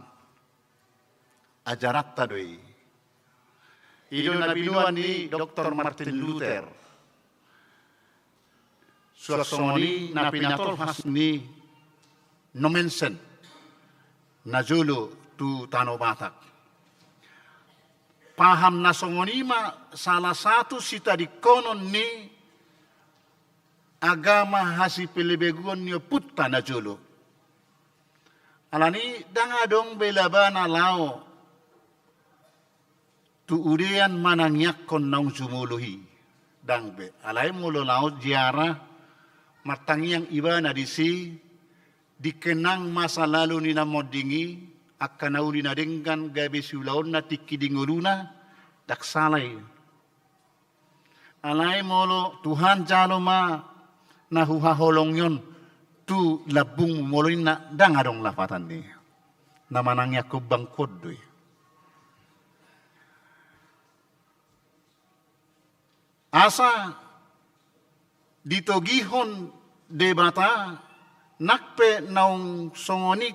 Ajaranta do i. I do na binoan ni Doktor Martin Luther. Suang songon i na pinatolhas ni Nommensen najolo tu tano Batak. Paham na songon i ma salah satu sitadingkonon ni agama hasipelebeguon ni ompunta najolo. Alani i ndang adong be labana laho tu udean manangiangkon naung jumolo i. Ndang be. Alai molo laho ziarah martangiang ibana disi, dikenang masa lalu ni na monding i, angka na uli na denggan gabe siulaonna tingki di ngoluna, ndang sala i. Alai molo Tuhan jalo ma na huhaholongi on tu lambungmu, molo inna ndang adong lapatan ni. Na manangiangkon bangkuon do i. Asa ditogihon Debata nang pe naung songon i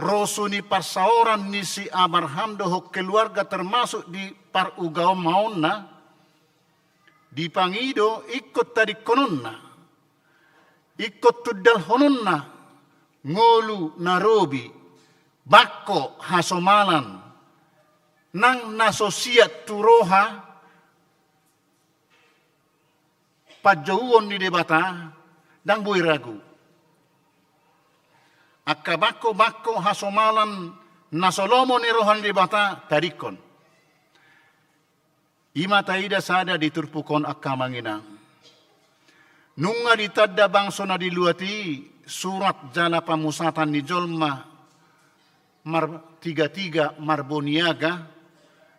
rosu ni parsaoran ni si Abraham dohot keluarga termasuk di parugaononna, dipangido ingkon tadingkononna, ingkon tundalhononna ngolu na robi, bangko hasomalan, nang na so siat tu roha panjouon ni Debata, ndang boi ragu. Angka bangko-bangko hasomalan na so lomo ni roha ni Debata tadingkon. I ma taida sada di turpuk on, angka amang inang. Nunga ditanda bangso na di luat i surat jala pamusatan ni jolma martigatiga, marboniaga,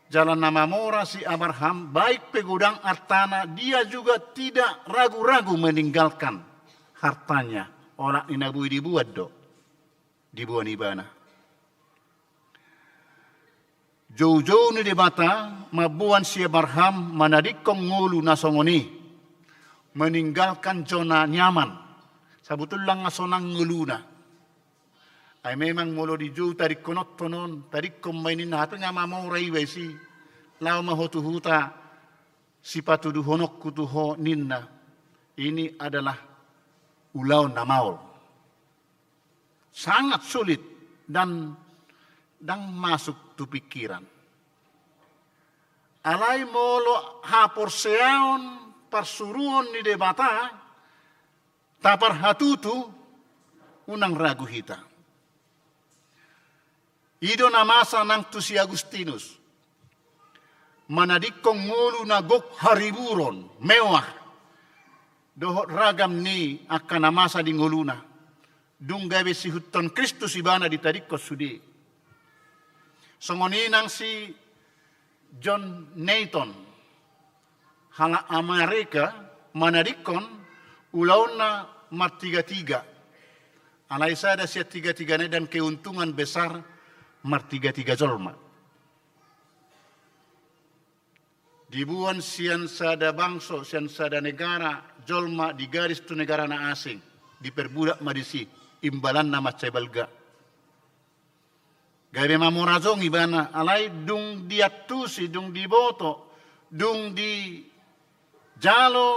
jala na mamora si Abraham, baik pe godang artana, dia juga tidak ragu-ragu meninggalkan hartanya. Olat ni na boi diboan do diboan ibana. Joujou ni Debata mamboan si Abraham manadingkon ngolu na songon i, meninggalkan zona nyaman. Sabotulna nga sonang ngoluna. Ai memang molo dijou tadingkononhon on, tadingkon ma i ninna, hape nga mamora iba i si, laho ma ho tu huta, sipatuduhononku tu ho ninna. Ini adalah ulaon na maol. Sangat sulit dan ndang masuk tu pikiran. Alai molo haporseaon parsuruon ni Debata, taparhatutu, unang ragu hita. I do na masa nang tu si Agustinus. Manadingkon ngolu na gok hariburon, mewah, dohot ragam ni angka na masa di ngoluna. Dung gabe sihuthon Kristus ibana ditadingkon sude. Songon i nang si John Newton, halak Amerika, manadingkon ulaonna martigatiga. Alai sada sian tigatigana i dan keuntungan besar martigatiga jolma. Diboan sian sada bangso, sian sada negara, jolma digadis tu negara na asing, diperbudak ma disi, imbalanna mansai balga. Gabe mamora jongjong ibana, alai dung diantusi, dung diboto, dung dijalo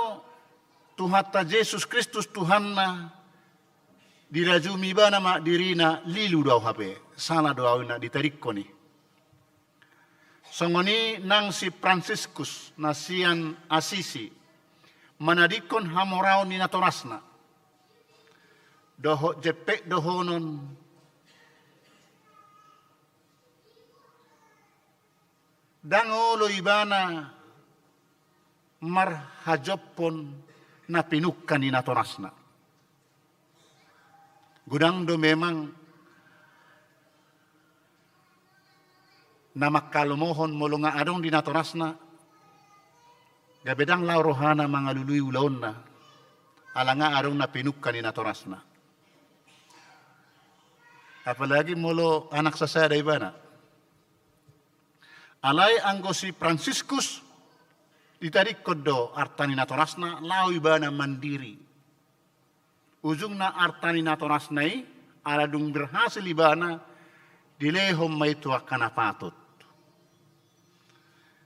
Tuhanta Jesus Kristus Tuhanna, dirajumi ibana ma dirina, lilu do au hape, sala do au na ditadingkon i. Songon i nang si Fransiskus na sian Asisi, manadingkon hamoraon ni natorasna. Dohot jempek dohonon, ndang olo ibana marhajompon na pinungka ni natorasna. Godang do memang na manghalomohon molo nga adong di natorasna, gabe ndang laho rohana mangalului ulaonna, ala nga adong na pinungka ni natorasna. Apalagi molo anak sasada ibana. Alai anggo si Fransiskus, ditadingkon do arta ni natorasna, laho ibana mandiri. Ujungna arta ni natorasna i, ala dung berhasil ibana, dilehon ma i tu angka na patut.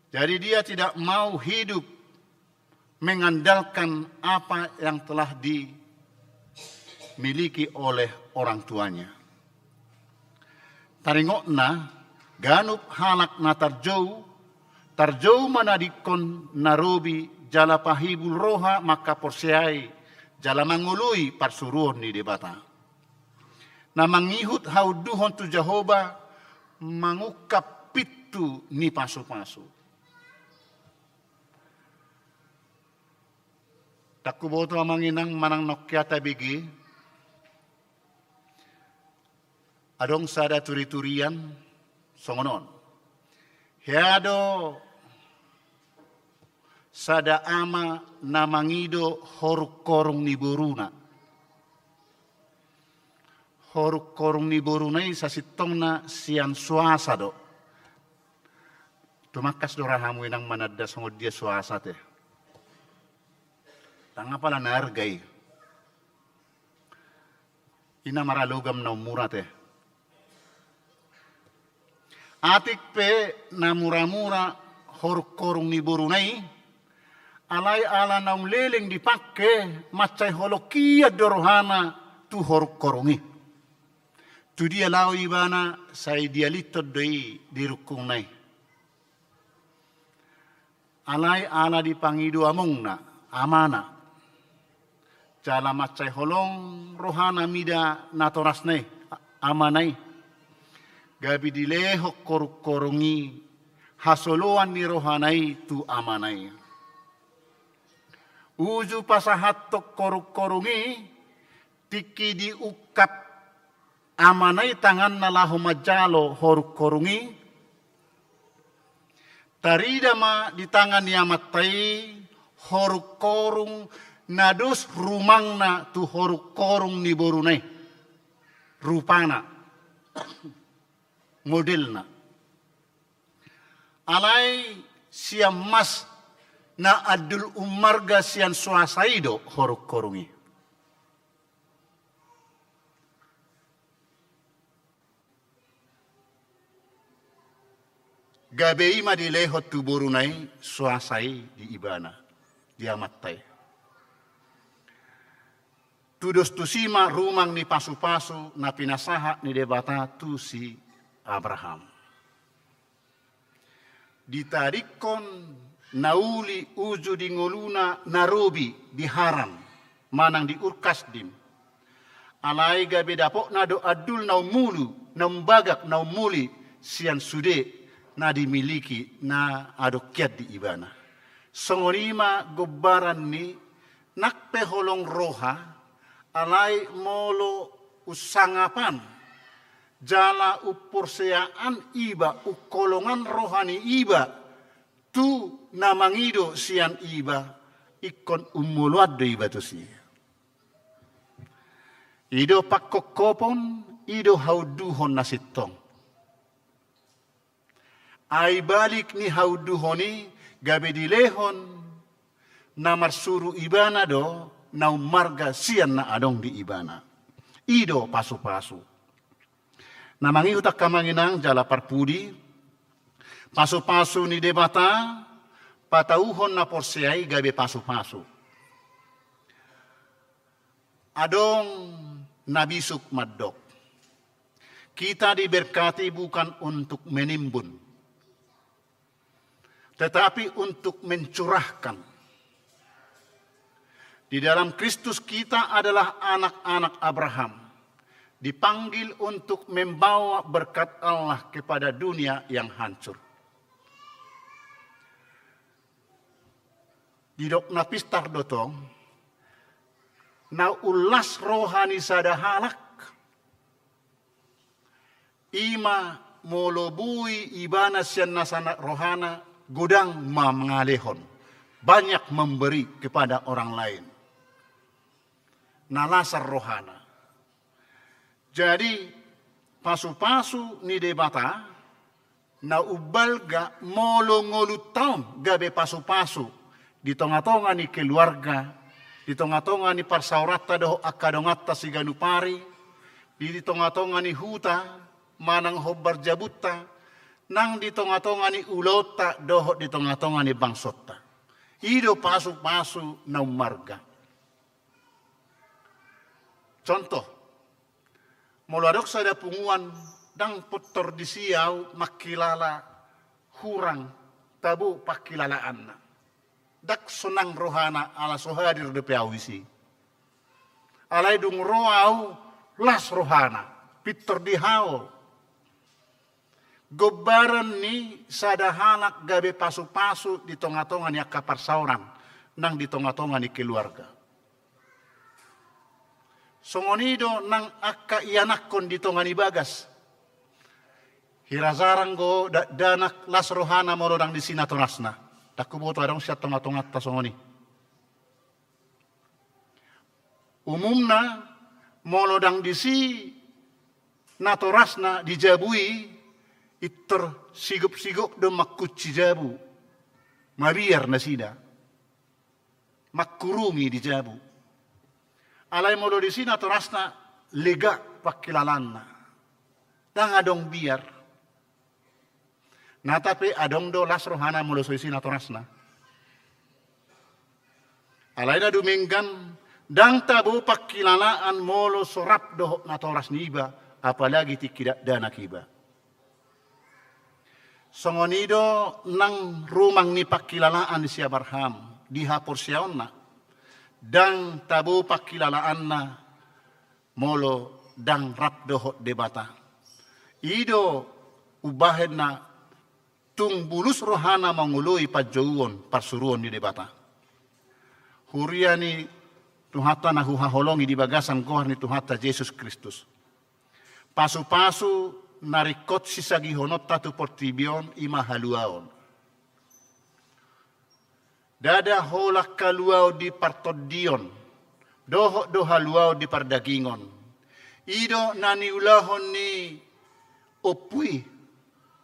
Jadi dia tidak mau hidup mengandalkan apa yang telah dimiliki oleh orang tuanya. Taringotna, ganup halak na tarjou, tarjou manadingkon na robi jala pahibul roha mangkaporseai jala mangoloi parsuruon ni Debata. Na mangihut haunduhon tu Jahowa mangungkap pintu ni pasupasu. Ndang huboto amang inang manang nongke tabege, adong sada turiturian songon on. Hea do sada ama na mangido horungkorung ni boruna. Horungkorung ni boruna i sasintongna sian suasa do. Tumangkas do ra hamu inang mananda songon dia suasa te. Ndang apala na arga i. I na marlogam na ummura te. Atik pe na muramura horungkorung ni boruna i, alai ala naung leleng dipangke, mansai holong hian do rohana tu horungkorung i. Tu dia laho ibana, sai dialithon do i di rungkungna i. Alai ala dipangido amongna, amana. Jala mansai holong rohana mida natorasna i, amana i. Gabe dilehon horungkorung i hasoloan ni rohana i tu amana i. Uju pasahathon horungkorung i, tingki diungkap amana i tanganna laho manjalo horungkorung i, tarida ma di tangan ni amanta i horungkorung na dos rumangna tu horungkorung ni boruna i. Rupana, modelna. Alai sian mas na andul ummarga sian suasa i do horungkorung i. Gabe i ma dilehon tu boruna i suasa i di ibana, di amanta i. Tudos tusi ma rumang ni pasupasu na pinasahat ni Debata tu si Abraham. Ditadingkon na uli uju di ngoluna na robi di Haran, manang di Ur Kasdim. Alai gabe dapotna do andul na ummuli, na umbagak, na ummuli sian sude na dimiliki na adong hian di ibana. Songon i ma gombaran ni nang pe holong roha, alai molo umsangapan jala umporseaan iba, umholongan roha ni iba tu na mangido sian iba, ingkon ummoloan do iba tusi. I do pangkophopon, i do haunduhon na sintong. Ai balik ni haunduhon i gabe dilehon na marsuru ibana do na ummarga sian na adong di ibana. I do pasupasu. Na mangihut angka amang inang jala parpudi, pasupasu ni Debata patauhon na porsea i gabe pasupasu. Adong na bisuk mandok, kita diberkati bukan untuk menimbun, tetapi untuk mencurahkan. Di dalam Kristus kita adalah anak-anak Abraham, dipanggil untuk membawa berkat Allah kepada dunia yang hancur. Didok na pistar do tong, na umlas roha ni sada halak, i ma molo boi ibana sian nasa rohana, godang ma mangalehon, banyak memberi kepada orang lain. Na lasar rohana. Jadi, pasupasu ni Debata na umbalga molo ngolunta on gabe pasupasu di tongatonga ni keluarga, di tongatonga ni parsaoranta dohot angka donganta siganup ari, di, di tongatonga ni huta manang hombar jabunta, nang di tongatonga ni ulaonta dohot di tongatonga ni bangsonta. I do pasupasu na ummarga. Contoh, molo adong sada punguan, ndang pintor disi ahu mangkilala hurang, tabo pangkilalaanna. Ndang sonang rohana ala so hadir dope ahu disi. Alai dung ro ahu, las rohana, pintor dihaol. Gombaran ni sada halak gabe pasupasu di tongatonga ni angka parsaoran, nang di tongatonga ni keluarga. Songon i do nang angka ianakhon di tonga ni bagas. Hira jarang do da-, dakdanak las rohana molo ndang disi natorasna. Ndang huboto adong sian tongatonganta songon i. Umumna, molo ndang disi natorasna di jabu i, intor sigop-sigop do mangkunci jabu, mabiar nasida, mangkurungi di jabu. Alai molo disi natorasna lega pangkilalaanna, ndang adong biar. Nata pe adong do las rohana molo so disi natorasna. Alai na dumenggan, ndang tabo pangkilalaan molo so rap dohot natoras niba, apalagi tingki dakdanak iba. Songon i do nang rumang ni pangkilalaan ni si Abraham di haporseaonna, ndang tabo pangkilalaanna molo ndang rap dohot Debata. I do umbahen na tung bulus rohana mangoloi panjouon parsuruon ni Debata. Huria ni Tuhanta na huhaholongi di bagasan goar ni Tuhanta Jesus Kristus, pasu-pasu na ringkot sisagihononta tu portibi on i ma haluaon. Ndada holan haluaon di partondion dohot do haluaon di pardagingon. I do na niulahon ni ompu i,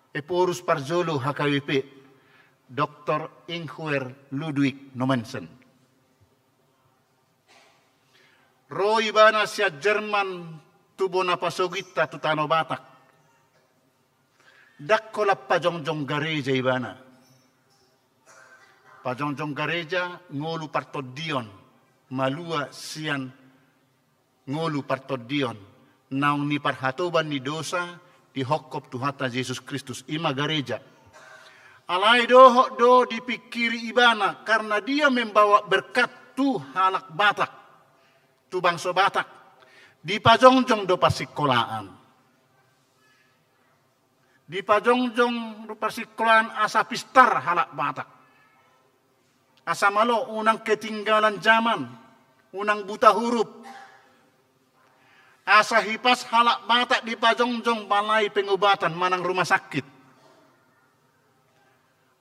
Ephorus parjolo H K B P, Doktor Ingwer Ludwig Nommensen. Ro ibana sian Jerman tu bona pasoginta tu Tano Batak. Ndang holan pajongjong gareja ibana. Pajongjong gareja ngolu partondion, malua sian ngolu partondion, naung niparhatoban ni dosa, dihophop Tuhanta Jesus Kristus, i ma gareja. Alai dohot do dipingkiri ibana, karna dia membawa berkat tu halak Batak, tu bangso Batak. Dipajongjong do parsikolaan. Dipajongjong do parsikolaan asa pistar halak Batak. Asa malo unang ketinggalan zaman, unang buta huruf. Asa hipas halak Batak dipajongjong balai pengobatan manang rumah sakit.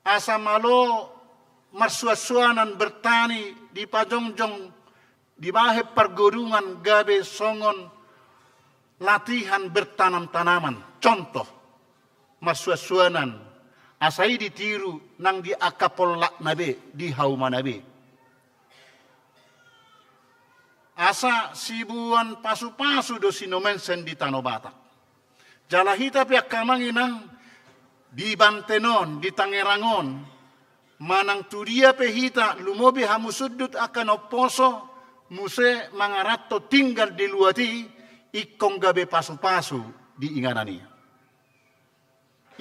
Asa malo marsuansuanan bertani dipajongjong, dibahen pargodungan gabe songon latihan bertanam-tanaman. Contoh, marsuansuanan, asa i ditiru nang di angka pollakna be, di haumana be. Asa siboan pasu-pasu do si Nommensen di Tano Batak. Jala hita pe angka amang inang di Banten on, di Tangerang on, manang tu dia pe hita, lumobi hamu sundut angka na umposo, muse mangaranto tinggal di luat i, ingkon gabe pasu-pasu di inganan i.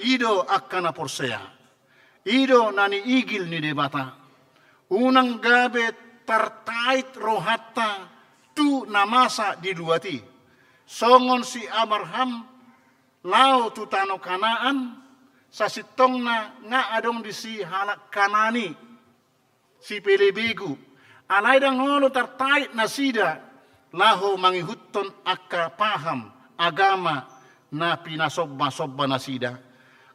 I do angka na porsea, i do na niigil ni Debata. Unang gabe tartait rohanta tu na masa di luat i. Songon si Abraham laho tu tano Kanaan, sasintongna nga adong disi halak Kanaan i, sipelebegu. Alai ndang olo tartait nasida laho mangihuthon angka paham agama na pinasombasomba nasida.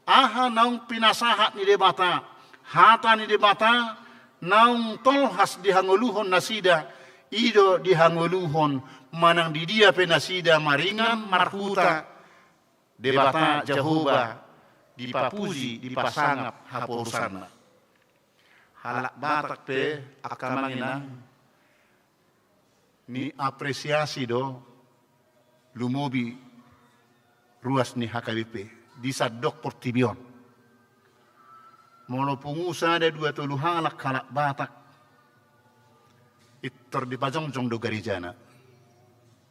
Aha naung pinasahat ni Debata, hata ni Debata naung tolhas dihangoluhon nasida, i do dihangoluhon manang di dia pe nasida maringan marhuta, Debata Jahowa dipapuji, dipasangap haporusanna. Halak Batak pe angka amang inang niapresiasi do lumobi ruas ni H K B P di sandok portibi on. Molo pungu sada dua tolu halak, halak Batak, intor dipajongjong do garejana.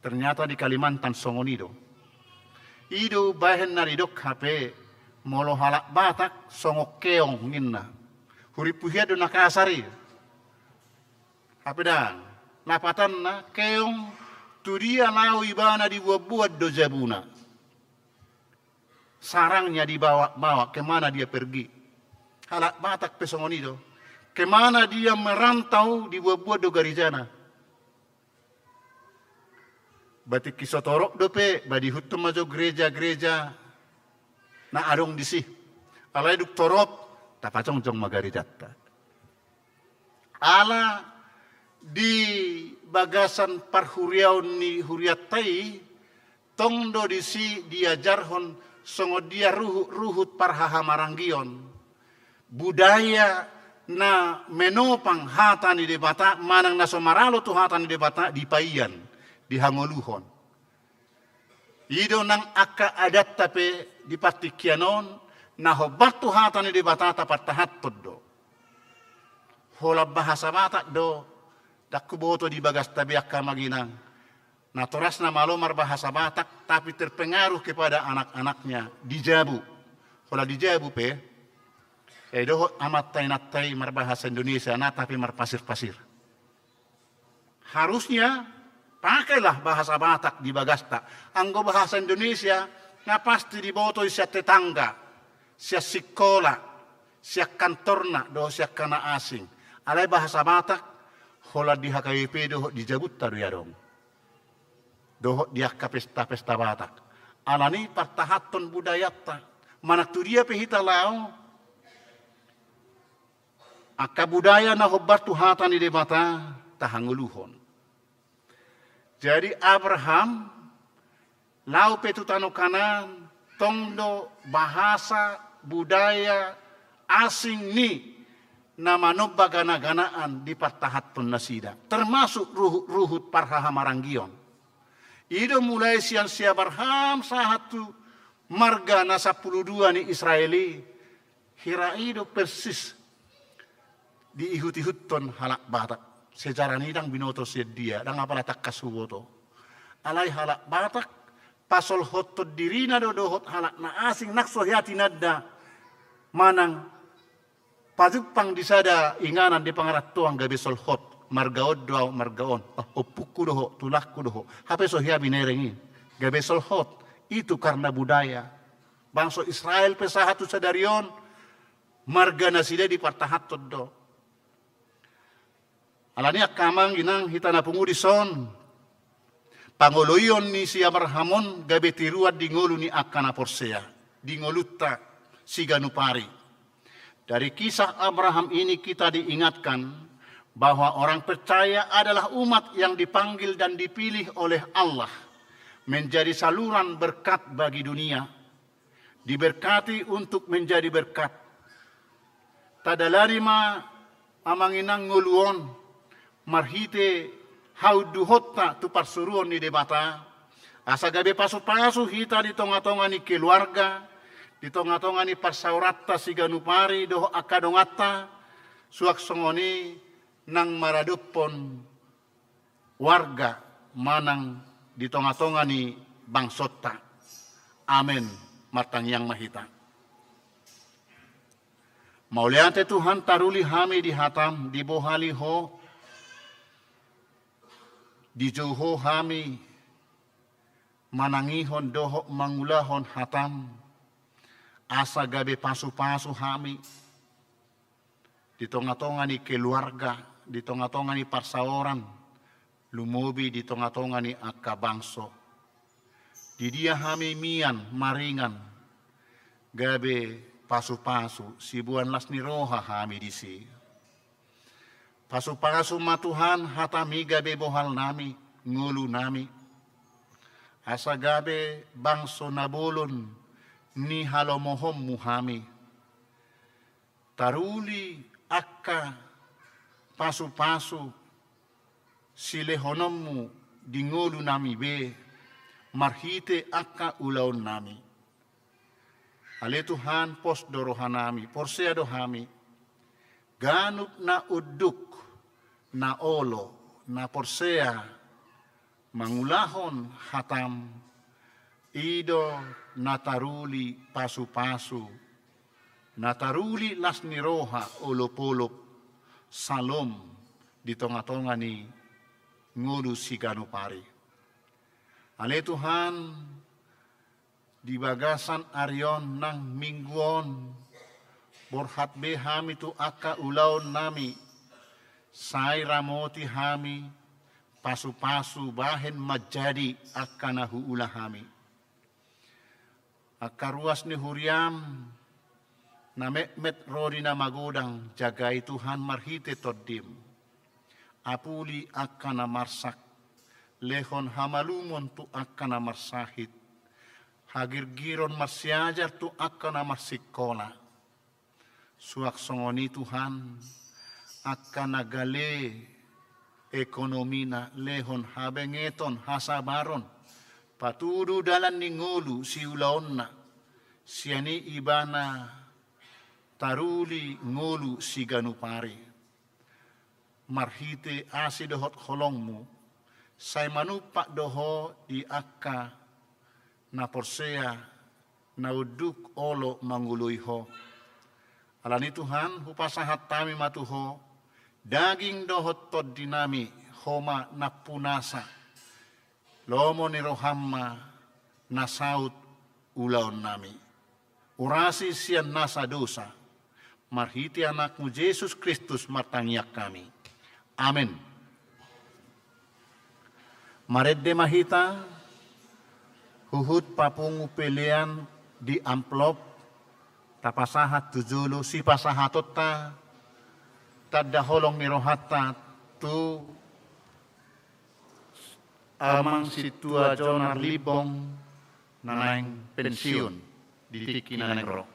Ternyata di Kalimantan songon i do. I do bahen na didok hape, molo halak Batak songon keong ninna. Hurimpu hian do na kasar i. Hape ndang, lapatanna keong, tu dia laho ibana diboanboan do jabuna. Sarangnya dibawa-bawa, kemana dia pergi. Halak Batak pe songon i do. Kemana dia merantau, diboanboan do garejana. Ba tingki so torop dope, ba diihuthon ma jo gereja-gereja na adong disi. Alai dung torop, tapajongjong ma garejanta. Ala di bagasan parhuriaon ni hurianta i, Tong do disi diajarhon songon dia ruhut-ruhut parhahamaranggion, budaya na menopang hata ni Debata manang na so maralo tu hata ni Debata dipaian, dihangoluhon. I do nang angka adatta pe di partingkian on, na hombar tu hata ni Debata tapartahanhon do. Holan bahasa Batak do, ndang huboto di bagasta be angka amang inang. Natorasna malo marbahasa Batak, tapi terpengaruh kepada anak-anaknya di jabu. Holan di jabu pe, eh, dohot amanta inanta i marbahasa Indonesia, na tapi marpasir-pasir. Harusnya pakailah bahasa Batak di bagasta. Anggo bahasa Indonesia, na pasti diboto i sian tetangga, sian sikola, sian kantorna, dohot sian angka na asing. Alai bahasa Batak, holan di H K B P dohot di jabunta do i adong. Dohot di angka pesta-pesta Batak. Alani i partahanhon budayanta. Manang tu dia pe hita laho, angka budaya na hombar tu hata ni Debata tahangoluhon. Jadi Abraham laho pe tu tano Kanaan, tong do bahasa, budaya asing ni na manomba gana-ganaan dipartahanhon nasida, termasuk ruhut-ruhut parhahamaranggion. I do mulai sian si Abraham sahat tu marga na sampulu dua ni Israel i, hira i do persis diihut-ihuthon halak Batak. Sejarah ni i ndang binoto sian dia, ndang apala tangkas huboto. Alai halak Batak pasolhothon dirina do dohot halak na asing, nang so hea tinanda manang pajumpang di sada inganan di pangarantoan gabe solhot, marga on do au, marga on. Ah, ompungku do ho, tulangku do ho. Hape so hea binereng i. Gabe solhot, itu karena budaya. Bangso Israel pe sahat tu sadari on, marga nasida dipartahanhon do. Alani angka amang inang, hita na pungu dison, pangoloion ni si Abraham on gabe tiruan di ngolu ni angka na porsea, di ngolunta siganup ari. Dari kisah Abraham ini kita diingatkan bahwa orang percaya adalah umat yang dipanggil dan dipilih oleh Allah menjadi saluran berkat bagi dunia. Diberkati untuk menjadi berkat. Tadalani ma amang inang ngolu on, marhite haunduhonta tu parsuruon ni Debata, asa gabe pasu-pasu hita di tonga-tonga ni keluarga, di tonga-tonga ni parsaoranta siganup ari dohot angka donganta, suang songon i nang maradophon warga manang di tonga-tonga ni bangsonta. Amen. Martangiang ma hita. Mauliate Tuhan, taruli hami di hatam, dibohali Ho, dijou Ho hami manangihon dohot mangulahon hatam, asa gabe pasu-pasu hami di tonga-tonga ni keluarga, di tonga-tonga ni parsaoran, lumobi di tonga-tonga ni angka bangso. Di dia hami mian maringan, gabe pasu-pasu, siboan las ni roha hami disi. Pasu-pasu ma Tuhan hatami gabe bohal nami, ngolu nami. Asa gabe bangso na bolon ni halomohonmu hami. Taruli angka pasu-pasu silehononmu di ngolu nami be, marhite angka ulaon nami. Ale Tuhan, pos do roha nami, porsea do hami. Ganup na unduk, na olo, na porsea, mangulahon hatam, i do na taruli pasu-pasu, na taruli las ni roha olop-olop, salom di tonga-tonga ni ngolu siganup ari. Ale Tuhan, di bagasan ari on nang minggu on, borhat be hami tu angka ulaon nami, sai ramoti hami, pasu-pasu bahen manjadi angka na huula hami. Angka ruas ni huriam, na metmet ro di na magodang, jagai Tuhan marhite Tondim. Apuli angka na marsak, Lehon hamalumon tu angka na marsahit, hagirgiron marsiajar tu angka na marsikola. Suang songon i Tuhan, angka na gale ekonomina lehon habengeton, hasabaron, patudu dalan ni ngolu siulaonna, sian i ibana taruli ngolu siganup ari. Marhite asi dohot holongmu, sai manumpak do ho di angka na porsea na unduk olo mangoloi ho. Alani Tuhan, hupasahat hami ma tu ho daging dohot tondinami, ho ma nampunasa, lomo ni roham ma na saut ulaonnami. Urasi sian nasa dosa. Marhite Anakmu Jesus Kristus martangiang hami. Amen. Marende ma hita, huhut papungu pelean di amplop, tapasahat tu jolo sipasahatonta, tanda holong ni rohanta tu Amang Sintua Jonar Limbong na naeng pensiun di tingki na naeng ro.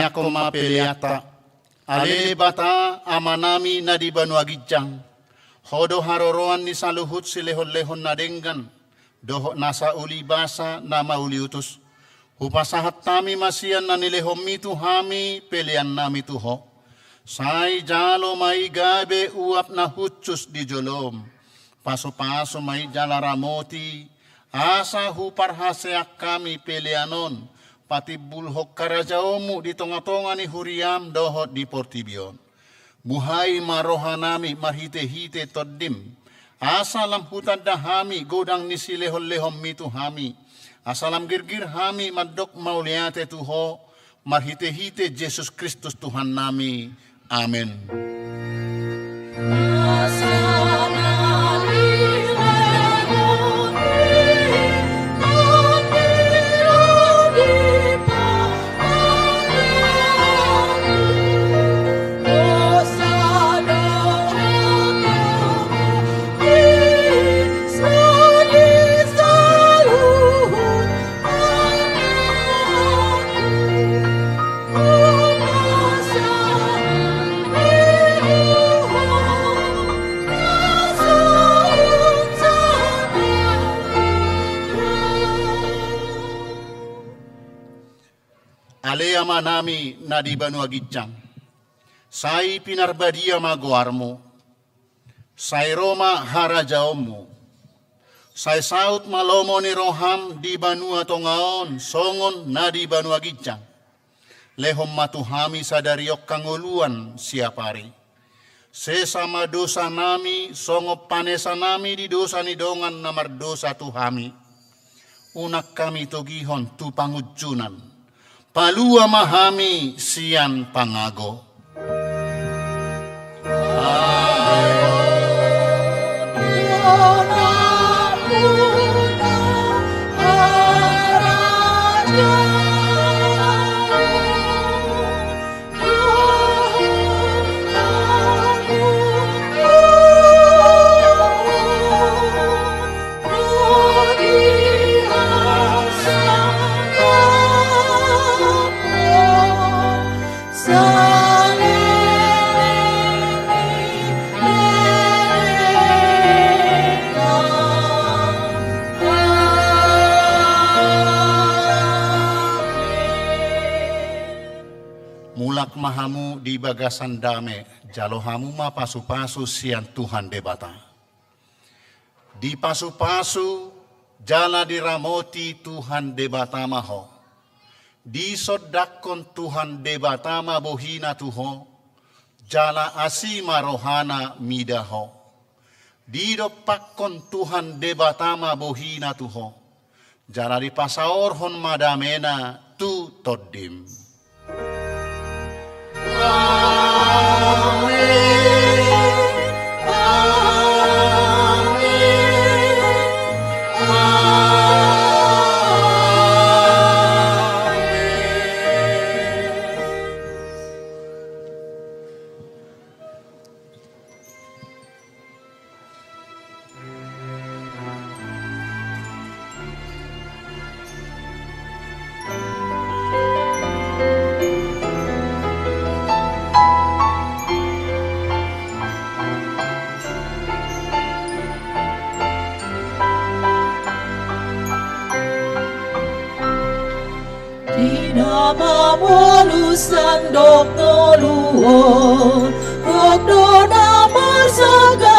Pasahathon ma peleanta. Ale Debata, Amanami na di banua ginjang, Ho do haroroan ni saluhut silehonlehon na denggan dohot nasa uli basa na mauliutus. Hupasahat hami ma sian na nilehonMi tu hami peleannami tu Ho. Sai jalo ma i gabe uap na hushus di joloM. Pasupasu ma i jala ramoti, asa huparhaseang hami pelean on patimbulhon harajaonMu di tongatonga ni huriaM dohot di portibi on. Buhai ma rohanami marhitehite TondiM, asa lam hutanda hami godang ni silehonlehonMi tu hami, asa lam girgir hami mandok mauliate tu Ho, marhitehite Jesus Kristus Tuhannami. Amen. Ale Amanami na di banua ginjang, sai pinarbadia ma goarMu. Sai ro ma harajaonMu. Sai saut ma lomo ni rohaM di banua tonga on songon na di banua ginjang. Lehon ma tu hami sadari on hangoluan siapari. Sesa ma dosanami songon panesanami di dosa ni dongan na mardosa tu hami. Unang hami togihon tu pangunjunan. Palua ma hami sian pangago. Mulak ma hamu di bagasan dame, jalo hamu ma pasupasu sian Tuhan Debata. Dipasupasu jala diramoti Tuhan Debata ma ho. Disondangkon Tuhan Debata ma bohiNa tu ho, jala asi ma rohaNa mida ho. Didompakkon Tuhan Debata ma bohiNa tu ho, jala dipasaorhon ma dameNa tu tondim. Di na mamolus sandok ngolu on, gok do na marsaga